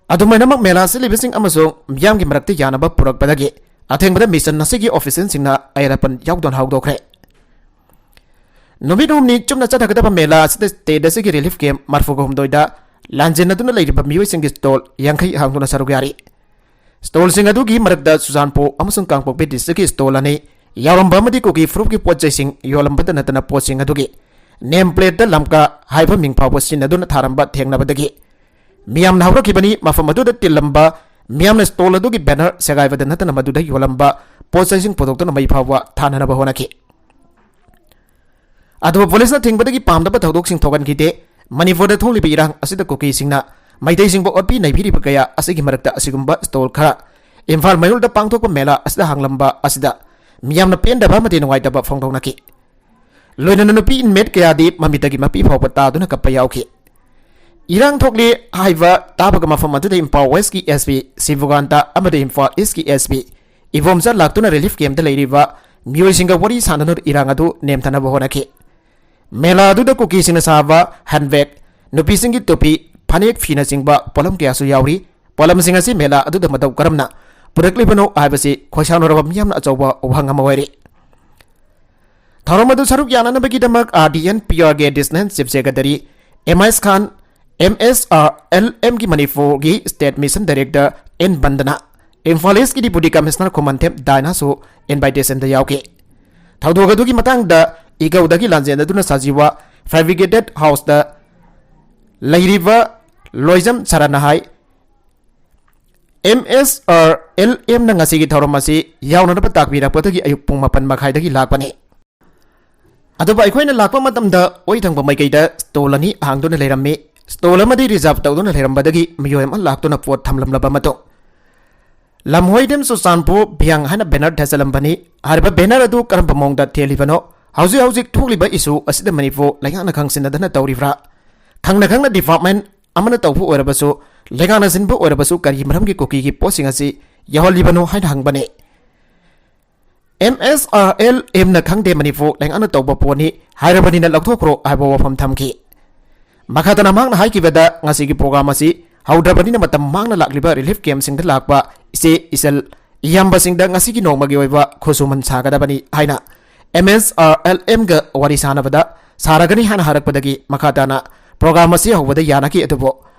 ꯑꯗꯨꯃꯥꯏꯅꯃꯛ ꯃꯦꯂꯥ ꯁꯤꯜꯂꯤꯕꯁꯤꯡ ꯑꯃꯁꯨꯡ ꯃꯤꯌꯥꯝꯒꯤ ꯃꯔꯛꯇ ꯌꯥꯅꯕ ꯄꯨꯔꯛꯄꯗꯒꯤ ꯑꯊꯦꯡꯕꯗ ꯃꯤꯁꯟ ꯑꯁꯤꯒꯤ ꯑꯣꯐꯤꯁꯤꯌꯦꯜꯁꯤꯡꯅ ꯑꯌꯦꯠ ꯑꯄꯟ ꯌꯥꯎꯗꯅ ꯍꯧꯗꯣꯛꯈ꯭ꯔꯦ꯫ ꯅꯨꯃꯤꯠ ꯍꯨꯝꯅꯤ ꯆꯨꯞꯅ ꯆꯠꯊꯒꯗꯕ ꯃꯦꯂꯥ ꯑꯁꯤꯗ ꯁ꯭ꯇꯦꯠ ꯑꯁꯤꯒꯤ ꯔꯤꯂꯤꯐ ꯀꯦꯝꯞ ꯃꯔꯤꯐꯨꯒ ꯍꯨꯝꯗꯣꯏꯗ ꯂꯥꯟꯖꯦꯟꯅꯗꯨꯅ ꯂꯩꯔꯤꯕ ꯃꯤꯑꯣꯏꯁꯤꯡꯒꯤ ꯁ꯭ꯇꯣꯜ ꯌꯥꯡꯈꯩ ꯍꯥꯡꯗꯨꯅ ꯁꯔꯨꯛ ꯌꯥꯔꯤ꯫ ꯁ꯭ꯇꯣꯜꯁꯤꯡ ꯑꯗꯨꯒꯤ ꯃꯔꯛꯇ ꯆꯨꯔꯆꯥꯟꯄꯨꯔ ꯑꯃꯁꯨꯡ ꯀꯥꯡꯄꯣꯛꯄꯤ ꯗꯤꯁꯇ꯭ꯔꯤꯛꯀꯤ ꯁ꯭ꯇꯣꯜ ꯑꯅꯤ ꯌꯥꯎꯔꯝꯕ ꯑꯃꯗꯤ ꯀꯨꯀꯤ ꯐꯨꯔꯨꯞꯀꯤ ꯄꯣꯠ ꯆꯩꯁꯤꯡ ꯌꯣꯜꯂꯝꯕꯇ ꯅꯠꯇꯅ ꯄꯣꯠꯁꯤꯡ ꯑꯗꯨꯒꯤ ꯅꯦꯝ ꯄ꯭ꯂꯦꯠꯇ ꯂꯝꯀꯥ ꯍꯥꯏꯕ ꯃꯤꯡ ꯐꯥꯎꯕ ꯁꯤꯖꯤꯟꯅꯗꯨꯅ ꯊꯥꯔꯝꯕ ꯊꯦꯡꯅꯕꯗꯒꯤ ꯃꯤꯌꯥꯝꯅ ꯍꯧꯔꯛꯈꯤꯕꯅꯤ꯫ ꯃꯐꯝ ꯑꯗꯨꯗ ꯇꯤꯜꯂꯝꯕ ꯃꯤꯌꯥꯝꯅ ꯁ꯭ꯇꯣꯜ ꯑꯗꯨꯒꯤ ꯕꯦꯅꯔ ꯁꯦꯒꯥꯏꯕꯗ ꯅꯠꯇꯅ ꯃꯗꯨꯗ ꯌꯣꯜꯂꯝꯕ ꯄꯣꯠ ꯆꯩꯁꯤꯡ ꯄꯨꯊꯣꯛꯇꯨꯅ ꯃꯩ ꯐꯥꯎꯕ ꯊꯥꯅꯅꯕ ꯍꯣꯠꯅꯈꯤ꯫ ꯑꯗꯨꯕꯨ ꯄꯨꯂꯤꯁꯅ ꯊꯤꯡꯕꯗꯒꯤ ꯄꯥꯝꯗꯕ ꯊꯧꯗꯣꯛꯁꯤꯡ ꯊꯣꯛꯍꯟꯈꯤꯗꯦ꯫ ꯃꯅꯤꯄꯨꯔꯗ ꯊꯣꯛꯂꯤꯕ ꯏꯔꯥꯡ ꯑꯁꯤꯗ ꯀꯨꯀꯤꯁꯤꯡꯅ ꯃꯩꯇꯩꯁꯤꯡꯕꯨ ꯑꯣꯠꯄꯤ ꯅꯩꯕꯤꯔꯤꯕ ꯀꯌꯥ ꯑꯁꯤꯒꯤ ꯃꯔꯛꯇ ꯑꯁꯤꯒꯨꯝꯕ ꯁ꯭ꯇꯣꯜ ꯈꯔ ꯏꯝꯐꯥꯜ ꯃꯌꯣꯜꯗ ꯄꯥꯡꯊꯣꯛꯄ ꯃꯦꯂꯥ ꯑꯁꯤꯗ ꯍꯥꯡꯂꯝꯕ ꯑꯁꯤꯗ ꯃꯤꯌꯥꯝꯅ ꯄꯦꯟꯗꯕ ꯑꯃꯗꯤ ꯅꯨꯡꯉꯥꯏꯇꯕ ꯐꯣꯡꯗꯣꯛꯅꯈꯤ꯫ ꯂꯣꯏꯅꯅ ꯅꯨꯄꯤ ꯏꯟꯃꯦꯠ ꯀꯌꯥꯗꯤ ꯃꯃꯤꯠꯇꯒꯤ ꯃꯄꯤ ꯐꯥꯎꯕ ꯇꯥꯗꯨꯅ ꯀꯞꯄ ꯌꯥꯎꯈꯤ꯫ ꯏꯔꯥꯡ ꯊꯣꯛꯂꯤ ꯍꯥꯏꯕ ꯇꯥꯕꯒ ꯃꯐꯝ ꯑꯗꯨꯗ ꯏꯝꯐꯥꯜ ꯋꯦꯁꯀꯤ ꯑꯦꯁ ꯄꯤ ꯁꯤꯕꯨꯀꯥꯟꯇ ꯑꯃꯗꯤ ꯏꯝꯐꯥꯜ ꯏꯁꯀꯤ ꯑꯦꯁ ꯄꯤ ꯏꯕꯣꯝꯆꯥ ꯂꯥꯛꯇꯨꯅ ꯔꯤꯂꯤꯐ ꯀꯦꯝꯞꯇ ꯂꯩꯔꯤꯕ ꯃꯤꯑꯣꯏꯁꯤꯡꯒ ꯋꯥꯔꯤ ꯁꯥꯟꯅꯗꯨꯅ ꯏꯔꯥꯡ ꯑꯗꯨ ꯅꯦꯝꯊꯅꯕ ꯍꯣꯠꯅꯈꯤ꯫ ꯃꯦꯂꯥ ꯑꯗꯨꯗ ꯀꯨꯀꯤꯁꯤꯡꯅ ꯁꯥꯕ ꯍꯦꯟꯕꯦꯒ, ꯅꯨꯄꯤꯁꯤꯡꯒꯤ ꯇꯨꯄꯤ, ꯐꯅꯦꯛ ꯐꯤꯅꯆꯤꯡꯕ ꯄꯣꯠꯂꯝ ꯀꯌꯥꯁꯨ ꯌꯥꯎꯔꯤ꯫ ꯄꯣꯠꯂꯝꯁꯤꯡ ꯑꯁꯤ ꯃꯦꯂꯥ ꯑꯗꯨꯗ ꯃꯇꯧ ꯀꯔꯝꯅ ꯄꯨꯔꯛꯂꯤꯕꯅꯣ ꯍꯥꯏꯕꯁꯤ ꯈꯣꯏꯁꯥꯎꯅꯔꯕ ꯃꯤꯌꯥꯝꯅ ꯑꯆꯧꯕ ꯋꯥꯍꯪ ꯑꯃ ꯑꯣꯏꯔꯤ꯫ ꯊꯧꯔꯝ ꯑꯗꯨ ꯁꯔꯨꯛ ꯌꯥꯅꯅꯕꯒꯤꯗꯃꯛ ꯑꯥꯔ ꯗꯤ ꯑꯦꯟ ꯄꯤ ꯑꯥꯔꯒꯤ ꯑꯦꯗꯤꯁꯅꯦꯜ ꯆꯤꯐ ꯁꯦꯀ꯭ꯔꯦꯇꯔꯤ ꯑꯦꯝ ꯑꯥꯏꯁ Khan, M S R L ꯑꯦꯝꯒꯤ ꯃꯅꯤꯄꯨꯔꯒꯤ ꯁ꯭ꯇꯦꯠ ꯃꯤꯁꯟ ꯗꯥꯏꯔꯦꯛꯇꯔ ꯑꯦꯟ ꯕꯟꯗꯅ, ꯏꯝꯐꯥꯜ ꯏꯁꯀꯤ ꯗꯤꯄꯨꯇꯤ ꯀꯃꯤꯁꯅꯔ ꯈꯨꯃꯟꯊꯦꯝ ꯗꯥꯏꯅꯥꯁꯨ ꯏꯟꯚꯥꯏꯇꯦꯁꯟꯗ ꯌꯥꯎꯈꯤ꯫ ꯊꯧꯗꯣꯛ ꯑꯗꯨꯒꯤ ꯃꯇꯥꯡꯗ ꯏꯒꯧꯗꯒꯤ ꯂꯥꯟꯖꯦꯟꯅꯗꯨꯅ ꯁꯥꯖꯤꯋꯥ ꯐꯦꯕ꯭ꯔꯤꯀꯦꯇꯦꯠ ꯍꯥꯎꯁꯇ ꯂꯩꯔꯤꯕ ꯂꯣꯏꯖꯝ ꯁꯔꯅ ꯍꯥꯏ, ꯑꯦꯝ ꯑꯦꯁ ꯑꯥꯔ ꯑꯦꯜ ꯑꯦꯝꯅ ꯉꯁꯤꯒꯤ ꯊꯧꯔꯝ ꯑꯁꯤ ꯌꯥꯎꯅꯅꯕ ꯇꯥꯛꯄꯤꯔꯛꯄꯗꯒꯤ ꯑꯌꯨꯛ ꯄꯨꯡ ꯃꯥꯄꯟ ꯃꯈꯥꯏꯗꯒꯤ ꯂꯥꯛꯄꯅꯤ꯫ ꯑꯗꯨꯕꯨ ꯑꯩꯈꯣꯏꯅ ꯂꯥꯛꯄ ꯃꯇꯝꯗ ꯑꯣꯏ ꯊꯪꯕ ꯃꯥꯏꯀꯩꯗ ꯁ꯭ꯇꯣꯜ ꯑꯅꯤ ꯍꯥꯡꯗꯨꯅ ꯂꯩꯔꯝꯃꯤ꯫ ꯁ꯭ꯇꯣꯜ ꯑꯃꯗꯤ ꯔꯤꯖꯥꯔꯚ ꯇꯧꯗꯨꯅ ꯂꯩꯔꯝꯕꯗꯒꯤ ꯃꯤꯑꯣꯏ ꯑꯃ ꯂꯥꯛꯇꯨꯅ ꯄꯣꯠ ꯊꯝꯂꯝꯂꯕ ꯃꯇꯨꯡ, ꯂꯝꯍꯣꯏꯗꯦꯝ ꯆꯨꯔꯆꯥꯟꯄꯨꯔ ꯚꯤꯌꯥꯡ ꯍꯥꯏꯅ ꯕꯦꯅꯔ ꯊꯦꯠꯆꯜꯂꯝꯕꯅꯤ꯫ ꯍꯥꯏꯔꯤꯕ ꯕꯦꯅꯔ ꯑꯗꯨ ꯀꯔꯝꯕ ꯃꯑꯣꯡꯗ ꯊꯦꯠꯂꯤꯕꯅꯣ? ꯍꯧꯖꯤꯛ ꯍꯧꯖꯤꯛ ꯊꯣꯛꯂꯤꯕ ꯏꯁꯨ ꯑꯁꯤꯗ ꯃꯅꯤꯄꯨꯔ ꯂꯩꯉꯥꯛꯅ ꯈꯪꯁꯤꯟꯅꯗꯅ ꯇꯧꯔꯤꯕ꯭ꯔꯥ? ꯈꯪꯅ ꯈꯪꯅ ꯗꯤꯄꯥꯔꯠꯃꯦꯟ ꯑꯃꯅ ꯇꯧꯕ ꯑꯣꯏꯔꯕꯁꯨ, ꯂꯩꯉꯥꯛꯅ ꯁꯤꯟꯕ ꯑꯣꯏꯔꯕꯁꯨ, ꯀꯔꯤ ꯃꯔꯝꯒꯤ ꯀꯨꯀꯤꯒꯤ ꯄꯣꯠꯁꯤꯡ ꯑꯁꯤ ꯌꯥꯎꯍꯜꯂꯤꯕꯅꯣ ꯍꯥꯏꯅ ꯍꯪꯕꯅꯤ꯫ ꯑꯦꯝ ꯑꯦꯁ ꯑꯥꯔ ꯑꯦꯜ ꯑꯦꯝꯅ ꯈꯪꯗꯦ, ꯃꯅꯤꯄꯨꯔ ꯂꯩꯉꯥꯛꯅ ꯇꯧꯕ ꯄꯣꯠꯅꯤ ꯍꯥꯏꯔꯕꯅꯤꯅ ꯂꯧꯊꯣꯛꯈ꯭ꯔꯣ ꯍꯥꯏꯕ ꯋꯥꯐꯝ ꯊꯝꯈꯤ꯫ ꯃꯈꯥ ꯇꯥꯅ ꯃꯍꯥꯛꯅ ꯍꯥꯏꯈꯤꯕꯗ, ꯉꯁꯤꯒꯤ ꯄ꯭ꯔꯣꯒ꯭ꯔꯥꯝ ꯑꯁꯤ ꯍꯧꯗ꯭ꯔꯕꯅꯤꯅ ꯃꯇꯝ ꯃꯥꯡꯅ ꯂꯥꯛꯂꯤꯕ ꯔꯤꯂꯤꯐ ꯀꯦꯝꯞꯁꯤꯡꯗ ꯂꯥꯛꯄ ꯏꯆꯦ, ꯏꯆꯜ, ꯏꯌꯥꯝꯕꯁꯤꯡꯗ ꯉꯁꯤꯒꯤ ꯅꯣꯡꯃꯒꯤ ꯑꯣꯏꯕ ꯈꯨꯠꯁꯨꯃꯟ ꯁꯥꯒꯗꯕꯅꯤ ꯍꯥꯏꯅ ꯑꯦꯝ ꯑꯦꯁ ꯑꯥꯔ ꯑꯦꯜ ꯑꯦꯝꯒ ꯋꯥꯔꯤ ꯁꯥꯟꯅꯕꯗ ꯁꯥꯔꯒꯅꯤ ꯍꯥꯏꯅ ꯍꯥꯏꯔꯛꯄꯗꯒꯤ ꯃꯈꯥ ꯇꯥꯅ ꯄ꯭ꯔꯣꯒ꯭ꯔꯥꯝ ꯑꯁꯤ ꯍꯧꯕꯗ ꯌꯥꯅꯈꯤ꯫ ꯑꯗꯨꯕꯨ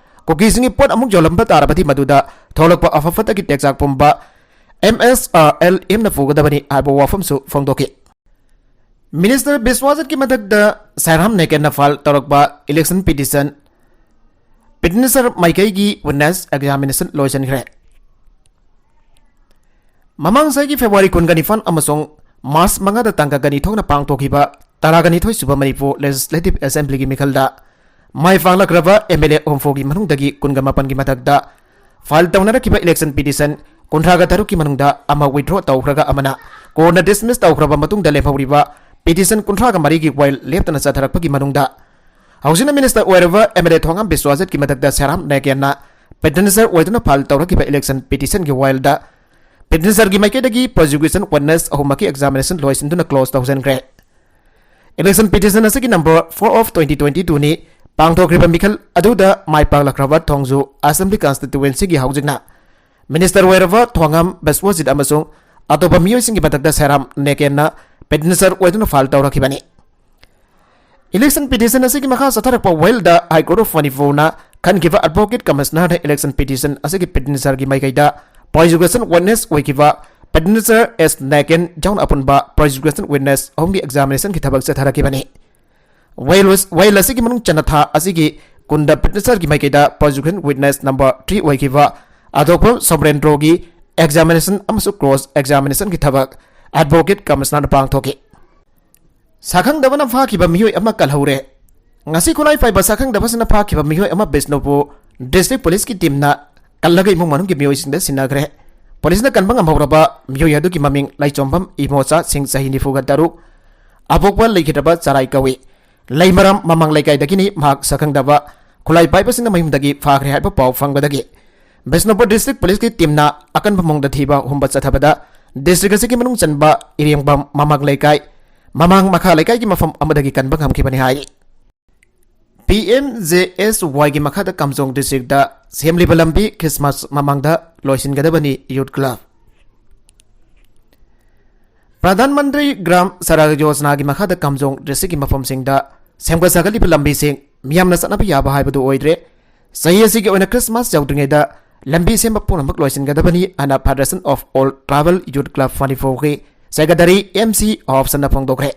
ꯀꯨꯀꯤꯁꯤꯡꯒꯤ ꯄꯣꯠ ꯑꯃꯨꯛ ꯌꯣꯜꯂꯝꯕ ꯇꯥꯔꯕꯗꯤ ꯃꯗꯨꯗ ꯊꯣꯛꯂꯛꯄ ꯑꯐ ꯐꯠꯇꯒꯤ ꯇꯦꯛꯆꯥꯛ ꯄꯨꯝꯕ ꯑꯦꯝ ꯑꯦꯁ ꯑꯥꯔ ꯑꯦꯜ ꯑꯦꯝꯅ ꯄꯨꯒꯗꯕꯅꯤ ꯍꯥꯏꯕ ꯋꯥꯐꯝꯁꯨ ꯐꯣꯡꯗꯣꯛꯈꯤ꯫ ꯃꯤꯅꯤꯁꯇꯔ ꯕꯤꯁ꯭ꯋꯥꯖꯤꯠꯀꯤ ꯃꯊꯛꯇ ꯁꯥꯏꯔꯥꯝ ꯅꯦꯀꯦꯟꯅ ꯐꯥꯏꯜ ꯇꯧꯔꯛꯄ ꯏꯂꯦꯛꯁꯟ ꯄꯤꯇꯤꯁꯟ, ꯄꯤꯇꯤꯁꯅꯔ ꯃꯥꯏꯀꯩꯒꯤ ꯋꯤꯠꯅꯦꯁ ꯑꯦꯛꯖꯥꯃꯤꯅꯦꯁꯟ ꯂꯣꯏꯁꯤꯟꯈ꯭ꯔꯦ꯫ ꯃꯃꯥꯡ ꯆꯍꯤꯒꯤ ꯐꯦꯕ꯭ꯔꯨꯋꯥꯔꯤ ꯀꯨꯟꯒ ꯅꯤꯄꯥꯟ ꯑꯃꯁꯨꯡ ꯃꯥꯔꯆ ꯃꯉꯥꯗ ꯇꯥꯡꯀꯛ ꯑꯅꯤ ꯊꯣꯛꯅ ꯄꯥꯡꯊꯣꯛꯈꯤꯕ ꯇꯔꯥꯒ ꯅꯤꯊꯣꯏ ꯁꯨꯕ ꯃꯅꯤꯄꯨꯔ ꯂꯦꯖꯤꯁꯂꯦꯇꯤꯚ ꯑꯦꯁꯦꯝꯕ꯭ꯂꯤꯒꯤ ꯃꯤꯈꯜꯗ ꯃꯥꯏ ꯄꯥꯛꯂꯛꯈ꯭ꯔꯕ ꯑꯦꯝ ꯑꯦꯜ ꯑꯦ ꯍꯨꯝꯐꯨꯒꯤ ꯃꯅꯨꯡꯗꯒꯤ ꯀꯨꯟꯒ ꯃꯥꯄꯟꯒꯤ ꯃꯊꯛꯇ ꯐꯥꯏꯜ ꯇꯧꯅꯔꯛꯈꯤꯕ ꯏꯂꯦꯛꯁꯟ ꯄꯤꯇꯤꯁꯟ ꯀꯨꯟꯊ꯭ꯔꯥꯒ ꯇꯔꯨꯛꯀꯤ ꯃꯅꯨꯡꯗ ꯑꯃ ꯋꯤꯗ꯭ꯔꯣ ꯇꯧꯈ꯭ꯔꯒ ꯑꯃꯅ ꯀꯣꯔꯠꯅ ꯗꯤꯁꯃꯤꯁ ꯇꯧꯈ꯭ꯔꯕ ꯃꯇꯨꯡꯗ ꯂꯦꯝꯍꯧꯔꯤꯕ ꯄꯤꯇꯤꯁꯟ ꯀꯨꯟꯊ꯭ꯔꯥꯒ ꯃꯔꯤꯒꯤ ꯋꯥꯏꯜ ꯂꯦꯞꯇꯅ ꯆꯠꯊꯔꯛꯄꯒꯤ ꯃꯅꯨꯡꯗ ꯍꯧꯖꯤꯛꯅ ꯃꯤꯅꯤꯁꯇꯔ ꯑꯣꯏꯔꯕ ꯑꯦꯝ ꯑꯦꯜ ꯑꯦ ꯊꯣꯉꯥꯝ ꯕꯤꯁ꯭ꯋꯥꯖꯤꯠꯀꯤ ꯃꯊꯛꯇ ꯁꯦꯔꯥꯝ ꯅꯦꯀꯦꯟꯅ ꯄꯤꯇꯤꯁꯅꯔ ꯑꯣꯏꯗꯨꯅ ꯐꯥꯏꯜ ꯇꯧꯔꯛꯈꯤꯕ ꯏꯂꯦꯛꯁꯟ ꯄꯤꯇꯤꯁꯟꯒꯤ ꯋꯥꯏꯜꯗ ꯄꯤꯇꯤꯁꯅꯔꯒꯤ ꯃꯥꯏꯀꯩꯗꯒꯤ ꯄ꯭ꯔꯣꯁꯤꯀ꯭ꯌꯨꯁꯟ ꯋꯤꯠꯅꯦꯁ ꯑꯍꯨꯝꯃꯛꯀꯤ ꯑꯦꯛꯖꯥꯃꯤꯅꯦꯁꯟ ꯂꯣꯏꯁꯤꯟꯗꯨꯅ ꯀ꯭ꯂꯣꯖ ꯇꯧꯁꯤꯟꯈ꯭ꯔꯦ꯫ ꯏꯂꯦꯛꯁꯟ ꯄꯤꯇꯤꯁꯟ ꯑꯁꯤꯒꯤ number four of twenty twenty two ꯅꯤ꯫ ꯄꯥꯡꯊꯣꯛꯈ꯭ꯔꯤꯕ ꯃꯤꯈꯜ ꯑꯗꯨꯗ ꯃꯥꯏ ꯄꯥꯛꯂꯛꯈ꯭ꯔꯕ ꯊꯣꯡꯖꯨ ꯑꯦꯁꯦꯝꯕ꯭ꯂꯤ ꯀꯟꯁꯇꯤꯇ꯭ꯌꯨꯑꯦꯟꯁꯤꯒꯤ ꯍꯧꯖꯤꯛꯅ ꯃꯤꯅꯤꯁꯇꯔ ꯑꯣꯏꯔꯕ ꯊꯣꯉꯥꯝ ꯕꯤꯁ꯭ꯋꯖꯤꯠ ꯑꯃꯁꯨꯡ ꯑꯇꯣꯞꯄ ꯃꯤꯑꯣꯏꯁꯤꯡꯒꯤ ꯃꯊꯛꯇ ꯁꯦꯔꯥꯝ ꯅꯦꯀꯦꯟꯅ ꯄꯤꯇꯤꯁꯅꯔ ꯑꯣꯏꯗꯨꯅ ꯐꯥꯏꯜ ꯇꯧꯔꯛꯈꯤꯕꯅꯤ꯫ ꯏꯂꯦꯛꯁꯟ ꯄꯤꯇꯤꯁꯟ ꯑꯁꯤꯒꯤ ꯃꯈꯥ ꯆꯠꯊꯔꯛꯄ ꯋꯥꯏꯜꯗ High Court of ꯃꯅꯤꯄꯨꯔꯅ ꯈꯟꯈꯤꯕ ꯑꯦꯗꯚꯣꯀꯦꯠ ꯀꯃꯤꯁꯅꯔꯗ ꯏꯂꯦꯛꯁꯟ ꯄꯤꯇꯤꯁꯟ ꯑꯁꯤꯒꯤ ꯄꯤꯇꯤꯁꯅꯔꯒꯤ ꯃꯥꯏꯀꯩꯗ ꯄ꯭ꯔꯣꯁꯤꯀ꯭ꯌꯨꯁꯟ ꯋꯤꯠꯅꯦꯁ ꯑꯣꯏꯈꯤꯕ ꯄꯤꯇꯤꯁꯅꯔ ꯑꯦꯁ ꯅꯦꯀꯦꯟ ꯌꯥꯎꯅ ꯑꯄꯨꯟꯕ ꯄ꯭ꯔꯣꯁꯤꯀ꯭ꯌꯨꯁꯟ ꯋꯤꯠꯅꯦꯁ ꯑꯍꯨꯝꯒꯤ ꯑꯦꯛꯖꯥꯃꯤꯅꯦꯁꯟꯒꯤ ꯊꯕꯛ ꯆꯠꯊꯔꯛꯈꯤꯕꯅꯤ꯫ ꯋꯥꯏꯜ, ꯋꯥꯏꯜ ꯑꯁꯤꯒꯤ ꯃꯅꯨꯡ ꯆꯟꯅ ꯊꯥ ꯑꯁꯤꯒꯤ ꯀꯨꯟꯗ ꯄ꯭ꯔꯤꯇꯤꯁꯔꯒꯤ ꯃꯥꯏꯀꯩꯗ prosecution witness number three ꯑꯣꯏꯈꯤꯕ ꯑꯗꯣꯛꯄꯝ ꯁꯣꯃꯔꯦꯟꯗ꯭ꯔꯣꯒꯤ examination ꯑꯃꯁꯨꯡ cross examinationꯒꯤ ꯊꯕꯛ Advocate Commissionerꯅ ꯄꯥꯡꯊꯣꯛꯈꯤ꯫ ꯁꯛꯈꯪꯗꯕꯅ ꯐꯥꯈꯤꯕ ꯃꯤꯑꯣꯏ ꯑꯃ ꯀꯜꯍꯧꯔꯦ꯫ ꯉꯁꯤ ꯈꯨꯠꯂꯥꯏ ꯄꯥꯏꯕ ꯁꯛꯈꯪꯗꯕꯁꯤꯅ ꯐꯥꯈꯤꯕ ꯃꯤꯑꯣꯏ ꯑꯃ ꯕꯤꯁꯅꯨꯄꯨꯔ District Policeꯀꯤ teamꯅ ꯀꯜꯂꯒ ꯏꯃꯨꯡ ꯃꯅꯨꯡꯒꯤ ꯃꯤꯑꯣꯏꯁꯤꯡꯗ ꯁꯤꯟꯅꯈ꯭ꯔꯦ꯫ Policeꯅ ꯀꯟꯕ ꯉꯝꯍꯧꯔꯕ ꯃꯤꯑꯣꯏ ꯑꯗꯨꯒꯤ ꯃꯃꯤꯡ ꯂꯥꯏꯆꯣꯝꯕꯝ ꯏꯃꯣꯆꯥ ꯁꯤꯡ, ꯆꯍꯤ ꯅꯤꯐꯨꯒ ꯇꯔꯨꯛ, ꯑꯄꯣꯛꯄ ꯂꯩꯈꯤꯗ꯭ꯔꯕ ꯆꯔꯥꯏ ꯀꯧꯏ꯫ ꯂꯩꯃꯔꯥꯝ ꯃꯃꯥꯡ ꯂꯩꯀꯥꯏꯗꯒꯤꯅꯤ ꯃꯍꯥꯛ ꯁꯛꯈꯪꯗꯕ ꯈꯨꯠꯂꯥꯏ ꯄꯥꯏꯕꯁꯤꯡꯅ ꯃꯌꯨꯝꯗꯒꯤ ꯐꯥꯈ꯭ꯔꯦ ꯍꯥꯏꯕ ꯄꯥꯎ ꯐꯪꯕꯗꯒꯤ ꯕꯤꯁꯅꯨꯄꯨꯔ District Policeꯀꯤ teamꯅ ꯑꯀꯟꯕ ꯃꯑꯣꯡꯗ ꯊꯤꯕ ꯍꯨꯝꯕ ꯆꯠꯊꯕꯗ district ꯑꯁꯤꯒꯤ ꯃꯅꯨꯡ ꯆꯟꯕ ꯏꯔꯦꯡꯕꯝ ꯃꯃꯥꯡ ꯂꯩꯀꯥꯏ, ꯃꯃꯥꯡ ꯃꯈꯥ ꯂꯩꯀꯥꯏꯒꯤ ꯃꯐꯝ ꯑꯃꯗꯒꯤ ꯀꯟꯕ ꯉꯝꯈꯤꯕꯅꯤ ꯍꯥꯏꯔꯤ꯫ ꯄꯤ ꯑꯦꯝ ꯖꯦ ꯑꯦꯁ ꯋꯥꯏꯒꯤ ꯃꯈꯥꯗ ꯀꯥꯝꯖꯣꯡ districtꯇ ꯁꯦꯝꯂꯤꯕ ꯂꯝꯕꯤ Christmas ꯃꯃꯥꯡꯗ ꯂꯣꯏꯁꯤꯟꯒꯗꯕꯅꯤ Youth Club꯫ Pradhan Mantri gram Sadak ꯌꯣꯖꯅꯥꯒꯤ ꯃꯈꯥꯗ ꯀꯥꯝꯖꯣꯡ districtꯀꯤ ꯃꯐꯝꯁꯤꯡꯗ ꯁꯦꯝꯒꯠ ꯁꯥꯒꯠꯂꯤꯕ ꯂꯝꯕꯤꯁꯤꯡ ꯃꯤꯌꯥꯝꯅ ꯆꯠꯅꯕ ꯌꯥꯕ ꯍꯥꯏꯕꯗꯨ ꯑꯣꯏꯗ꯭ꯔꯦ꯫ ꯆꯍꯤ ꯑꯁꯤꯒꯤ ꯑꯣꯏꯅ Christmas ꯌꯧꯗ꯭ꯔꯤꯉꯩꯗ ꯂꯝꯕꯤ ꯁꯦꯝꯕ ꯄꯨꯝꯅꯃꯛ ꯂꯣꯏꯁꯤꯟꯒꯗꯕꯅꯤ ꯍꯥꯏꯅ Federation of All Tribal Youth Club ꯃꯅꯤꯄꯨꯔꯒꯤ secretary M C ꯍꯣꯞꯁꯟꯅ ꯐꯣꯡꯗꯣꯛꯈ꯭ꯔꯦ꯫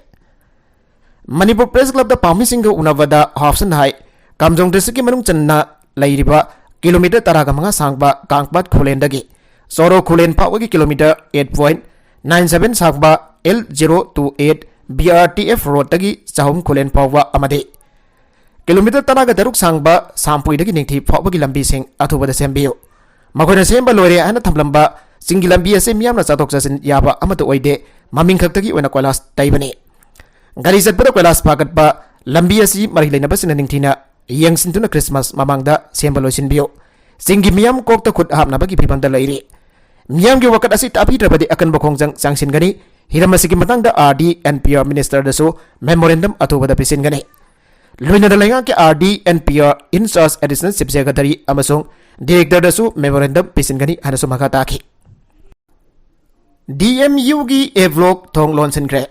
Manipur Press Clubꯇ ꯄꯥꯎꯃꯤꯁꯤꯡꯒ ꯎꯅꯕꯗ ꯍꯣꯞꯁꯟꯅ ꯍꯥꯏ, ꯀꯥꯝꯖꯣꯡ districtꯀꯤ ꯃꯅꯨꯡ ꯆꯟꯅ ꯂꯩꯔꯤꯕ kilometre ꯇꯔꯥꯒ ꯃꯉꯥ ꯁꯥꯡꯕ ꯀꯥꯡꯄꯥꯠ ꯈꯨꯂꯦꯟꯗꯒꯤ ꯆꯣꯔꯣ ꯈꯨꯂꯦꯟ ꯐꯥꯎꯕꯒꯤ kilometre eight point nine seven ꯁꯥꯡꯕ L zero two eight B R T F roadꯇꯒꯤ ꯆꯍꯨꯝ ꯈꯨꯂꯦꯟ ꯐꯥꯎꯕ ꯑꯃꯗꯤ kilometre ꯇꯔꯥꯒ ꯇꯔꯨꯛ ꯁꯥꯡꯕ ꯁꯥꯝꯄꯨꯏꯗꯒꯤ ꯅꯤꯡꯊꯤ ꯐꯥꯎꯕꯒꯤ ꯂꯝꯕꯤꯁꯤꯡ ꯑꯊꯨꯕꯗ ꯁꯦꯝꯕꯤꯌꯨ꯫ ꯃꯈꯣꯏꯅ ꯁꯦꯝꯕ ꯂꯣꯏꯔꯦ ꯍꯥꯏꯅ ꯊꯝꯂꯝꯕ ꯆꯤꯡꯒꯤ ꯂꯝꯕꯤ ꯑꯁꯤ ꯃꯤꯌꯥꯝꯅ ꯆꯠꯊꯣꯛ ꯆꯠꯁꯤꯟ ꯌꯥꯕ ꯑꯃꯠꯇ ꯑꯣꯏꯗꯦ, ꯃꯃꯤꯡ ꯈꯛꯇꯒꯤ ꯑꯣꯏꯅ ꯀꯣꯏꯂꯥꯁ ꯇꯩꯕꯅꯤ꯫ ꯒꯥꯔꯤ ꯆꯠꯄꯗ ꯀꯣꯏꯂꯥꯁ ꯐꯥꯒꯠꯄ, ꯂꯝꯕꯤ ꯑꯁꯤ ꯃꯔꯤ ꯂꯩꯅꯕꯁꯤꯡꯅ ꯅꯤꯡꯊꯤꯅ ꯌꯦꯡꯁꯤꯟꯗꯨꯅ Christmas ꯃꯃꯥꯡꯗ ꯁꯦꯝꯕ ꯂꯣꯏꯁꯤꯟꯕꯤꯌꯨ꯫ ꯆꯤꯡꯒꯤ ꯃꯤꯌꯥꯝ ꯀꯣꯛꯇ ꯈꯨꯠ ꯍꯥꯞꯅꯕꯒꯤ ꯐꯤꯕꯝꯗ ꯂꯩꯔꯤ꯫ ꯃꯤꯌꯥꯝꯒꯤ ꯋꯥꯀꯠ ꯑꯁꯤ ꯇꯥꯕꯤꯗ꯭ꯔꯕꯗꯤ ꯑꯀꯟꯕ ꯈꯣꯡꯖꯪ ꯆꯪꯁꯤꯟꯒꯅꯤ꯫ ꯍꯤꯔꯝ ꯑꯁꯤꯒꯤ ꯃꯇꯥꯡꯗ R D and P R ministerꯗꯁꯨ memorandum ꯑꯊꯨꯕꯗ ꯄꯤꯁꯤꯟꯒꯅꯤ꯫ ꯂꯣꯏꯅꯅ ꯂꯩꯉꯥꯛꯀꯤ R D and P R in charge Additional Chief Secretary ꯑꯃꯁꯨꯡ Directorꯗꯁꯨ memorandum ꯄꯤꯁꯤꯟꯒꯅꯤ ꯍꯥꯏꯅꯁꯨ ꯃꯈꯥ ꯇꯥꯈꯤ꯫ D M Uꯒꯤ A Block ꯊꯣꯡ ꯂꯣꯟꯁꯤꯟꯈ꯭ꯔꯦ꯫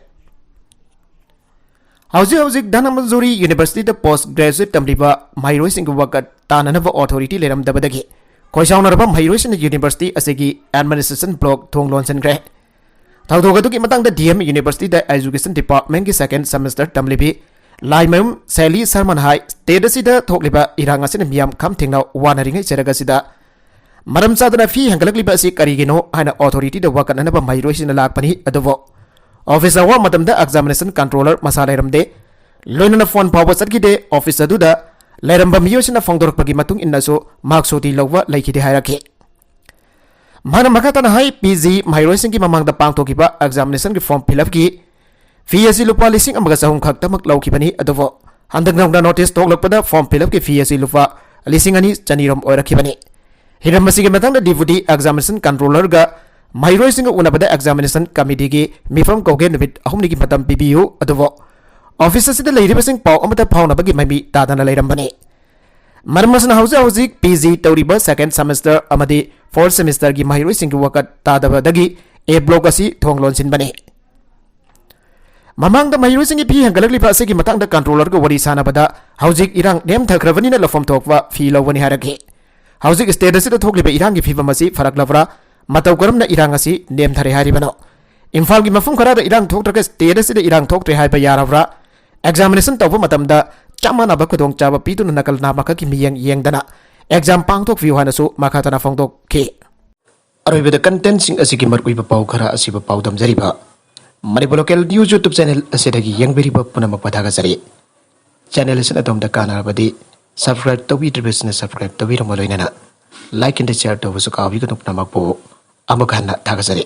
ꯍꯧꯖꯤꯛ ꯍꯧꯖꯤꯛ ꯙꯅꯃꯟꯖꯨꯔꯤ Universityꯗ post graduate ꯇꯝꯂꯤꯕ ꯃꯍꯩꯔꯣꯏꯁꯤꯡꯒꯤ ꯋꯥꯀꯠ ꯇꯥꯅꯅꯕ authority ꯂꯩꯔꯝꯗꯕꯗꯒꯤ ꯈꯣꯏꯁꯥꯎꯅꯔꯕ ꯃꯍꯩꯔꯣꯏꯁꯤꯡꯅ university ꯑꯁꯤꯒꯤ administration block ꯊꯣꯡ ꯂꯣꯟꯁꯤꯟꯈ꯭ꯔꯦ꯫ ꯊꯧꯗꯣꯛ ꯑꯗꯨꯒꯤ ꯃꯇꯥꯡꯗ D M Universityꯗ Education Departmentꯀꯤ second semester ꯇꯝꯂꯤꯕꯤ Laimayum ꯁꯦꯂꯤ ꯁꯔꯃꯅ ꯍꯥꯏ, ꯁ꯭ꯇꯦꯠ ꯑꯁꯤꯗ ꯊꯣꯛꯂꯤꯕ ꯏꯔꯥꯡ ꯑꯁꯤꯅ ꯃꯤꯌꯥꯝ ꯈꯝ ꯊꯦꯡꯅ ꯋꯥꯅꯔꯤꯉꯩ ꯆꯩꯔꯛ ꯑꯁꯤꯗ ꯃꯔꯝ ꯆꯥꯗꯅ ꯐꯤ ꯍꯦꯟꯒꯠꯂꯛꯂꯤꯕ ꯑꯁꯤ ꯀꯔꯤꯒꯤꯅꯣ ꯍꯥꯏꯅ ꯑꯣꯊꯣꯔꯤꯇꯤꯗ ꯋꯥꯀꯠꯅꯅꯕ ꯃꯍꯩꯔꯣꯏꯁꯤꯡꯅ ꯂꯥꯛꯄꯅꯤ꯫ ꯑꯗꯨꯕꯨ ꯑꯣꯐꯤꯁ ꯑꯋꯥ ꯃꯇꯝꯗ ꯑꯦꯛꯖꯥꯃꯤꯅꯦꯁꯟ ꯀꯟꯇ꯭ꯔꯣꯂꯔ ꯃꯁꯥ ꯂꯩꯔꯝꯗꯦ, ꯂꯣꯏꯅꯅ ꯐꯣꯟ ꯐꯥꯎꯕ ꯆꯠꯈꯤꯗꯦ꯫ ꯑꯣꯐꯤꯁ ꯑꯗꯨꯗ ꯂꯩꯔꯝꯕ ꯃꯤꯑꯣꯏꯁꯤꯡꯅ ꯐꯣꯡꯗꯣꯔꯛꯄꯒꯤ ꯃꯇꯨꯡ ꯏꯟꯅꯁꯨ ꯃꯍꯥꯛ ꯁꯨꯇꯤ ꯂꯧꯕ ꯂꯩꯈꯤꯗꯦ ꯍꯥꯏꯔꯛꯈꯤ꯫ ꯃꯍꯥꯛꯅ ꯃꯈꯥ ꯇꯥꯅ ꯍꯥꯏ, ꯄꯤ ꯖꯤ ꯃꯍꯩꯔꯣꯏꯁꯤꯡꯒꯤ ꯃꯃꯥꯡꯗ ꯄꯥꯡꯊꯣꯛꯈꯤꯕ ꯑꯦꯛꯖꯥꯃꯤꯅꯦꯁꯟꯒꯤ ꯐꯣꯔꯝ ꯐꯤꯜ ꯑꯞꯀꯤ ꯐꯤ ꯑꯁꯤ ꯂꯨꯄꯥ ꯂꯤꯁꯤꯡ ꯑꯃꯒ ꯆꯍꯨꯝ ꯈꯛꯇꯃꯛ ꯂꯧꯈꯤꯕꯅꯤ꯫ ꯑꯗꯨꯕꯨ ꯍꯟꯗꯛ ꯅꯧꯅ ꯅꯣꯇꯤꯁ ꯊꯣꯛꯂꯛꯄꯗ ꯐꯣꯔꯝ ꯐꯤꯜ ꯑꯞꯀꯤ ꯐꯤ ꯑꯁꯤ ꯂꯨꯄꯥ ꯂꯤꯁꯤꯡ ꯑꯅꯤ ꯆꯅꯤꯔꯣꯝ ꯑꯣꯏꯔꯛꯈꯤꯕꯅꯤ꯫ ꯍꯤꯔꯝ ꯑꯁꯤꯒꯤ ꯃꯇꯥꯡꯗ ꯗꯤꯄꯨꯇꯤ ꯑꯦꯛꯖꯥꯃꯤꯅꯦꯁꯟ ꯀꯟꯇ꯭ꯔꯣꯂꯔꯒ ꯃꯍꯩꯔꯣꯏꯁꯤꯡꯒ ꯎꯅꯕꯗ ꯑꯦꯛꯖꯥꯃꯤꯅꯦꯁꯟ ꯀꯃꯤꯇꯤꯒꯤ ꯃꯤꯐꯝ ꯀꯧꯒꯦ, ꯅꯨꯃꯤꯠ ꯑꯍꯨꯝꯅꯤꯒꯤ ꯃꯇꯝ ꯄꯤꯕꯤꯌꯨ, ꯑꯗꯨꯕꯨ ꯑꯣꯐꯤꯁ ꯑꯁꯤꯗ ꯂꯩꯔꯤꯕꯁꯤꯡ ꯄꯥꯎ ꯑꯃꯠꯇ ꯐꯥꯎꯅꯕꯒꯤ ꯃꯃꯤ ꯇꯥꯗꯅ ꯂꯩꯔꯝꯕꯅꯤ꯫ ꯃꯔꯝ ꯑꯁꯤꯅ ꯍꯧꯖꯤꯛ ꯍꯧꯖꯤꯛ ꯄꯤ ꯖꯤ ꯇꯧꯔꯤꯕ ꯁꯦꯀꯦꯟ ꯁꯦꯃꯦꯁꯇꯔ ꯑꯃꯗꯤ ꯐꯣꯔꯠ ꯁꯦꯃꯦꯁꯇꯔꯒꯤ ꯃꯍꯩꯔꯣꯏꯁꯤꯡꯒꯤ ꯋꯥꯀꯠ ꯇꯥꯗꯕꯗꯒꯤ ꯑꯦ ꯕ꯭ꯂꯣꯛ ꯑꯁꯤ ꯊꯣꯡ ꯂꯣꯟꯁꯤꯟꯕꯅꯤ꯫ ꯃꯃꯥꯡꯗ ꯃꯍꯩꯔꯣꯏꯁꯤꯡꯒꯤ ꯐꯤ ꯍꯦꯟꯒꯠꯂꯛꯂꯤꯕ ꯑꯁꯤꯒꯤ ꯃꯇꯥꯡꯗ ꯀꯟꯇ꯭ꯔꯣꯂꯔꯒ ꯋꯥꯔꯤ ꯁꯥꯟꯅꯕꯗ ꯍꯧꯖꯤꯛ ꯏꯔꯥꯡ ꯅꯦꯝꯊꯈ꯭ꯔꯕꯅꯤꯅ ꯂꯧꯐꯝ ꯊꯣꯛꯄ ꯐꯤ ꯂꯧꯒꯅꯤ ꯍꯥꯏꯔꯛꯈꯤ꯫ ꯍꯧꯖꯤꯛ ꯁ꯭ꯇꯦꯠ ꯑꯁꯤꯗ ꯊꯣꯛꯂꯤꯕ ꯏꯔꯥꯡꯒꯤ ꯐꯤꯕꯝ ꯑꯁꯤ ꯐꯔꯛꯂꯕ꯭ꯔꯥ? ꯃꯇꯧ ꯀꯔꯝꯅ ꯏꯔꯥꯡ ꯑꯁꯤ ꯅꯦꯝꯊꯔꯦ ꯍꯥꯏꯔꯤꯕꯅꯣ? ꯏꯝꯐꯥꯜꯒꯤ ꯃꯐꯝ ꯈꯔꯗ ꯏꯔꯥꯡ ꯊꯣꯛꯇ꯭ꯔꯒ ꯁ꯭ꯇꯦꯠ ꯑꯁꯤꯗ ꯏꯔꯥꯡ ꯊꯣꯛꯇ꯭ꯔꯦ ꯍꯥꯏꯕ ꯌꯥꯔꯕ꯭ꯔꯥ? ꯑꯦꯛꯖꯥꯃꯤꯅꯦꯁꯟ ꯇꯧꯕ ꯃꯇꯝꯗ ꯆꯞ ꯃꯥꯟꯅꯕ ꯈꯨꯗꯣꯡꯆꯥꯕ ꯄꯤꯗꯨꯅ ꯅꯥꯀꯜ ꯅꯥꯝꯃꯈꯛꯀꯤ ꯃꯤꯠꯌꯦꯡ ꯌꯦꯡꯗꯅ ꯑꯦꯛꯖꯥꯝ ꯄꯥꯡꯊꯣꯛꯄꯤꯌꯨ ꯍꯥꯏꯅꯁꯨ ꯃꯈꯥ ꯇꯥꯅ ꯐꯣꯡꯗꯣꯛꯈꯤ꯫ ꯑꯔꯣꯏꯕꯗ ꯀꯟꯇꯦꯟꯁꯤꯡ ꯑꯁꯤꯒꯤ ꯃꯔꯨꯑꯣꯏꯕ ꯄꯥꯎ ꯈꯔ ꯑꯁꯤꯕꯨ ꯄꯥꯎꯗꯝꯖꯔꯤꯕ Manipur local news YouTube channel ꯑꯁꯤꯗꯒꯤ ꯌꯦꯡꯕꯤꯔꯤꯕ ꯄꯨꯝꯅꯃꯛꯄꯨ ꯊꯥꯒꯠꯆꯔꯤ꯫ ꯆꯦꯅꯦꯜ ꯑꯁꯤꯅ ꯑꯗꯣꯝꯗ ꯀꯥꯟꯅꯔꯕꯗꯤ ꯁꯕꯁꯀ꯭ꯔꯥꯏꯕ ꯇꯧꯕꯤꯗ꯭ꯔꯤꯕꯁꯤꯡꯅ ꯁꯕꯁꯀ꯭ꯔꯥꯏꯕ ꯇꯧꯕꯤꯔꯝꯕ ꯂꯣꯏꯅꯅ ꯂꯥꯏꯛ ꯑꯦꯟ ꯁꯤꯌꯔ ꯇꯧꯕꯁꯨ ꯀꯥꯎꯕꯤꯒꯅꯨ꯫ ꯄꯨꯝꯅꯃꯛꯄꯨ ꯑꯃꯨꯛ ꯍꯟꯅ ꯊꯥꯒꯠꯆꯔꯤ꯫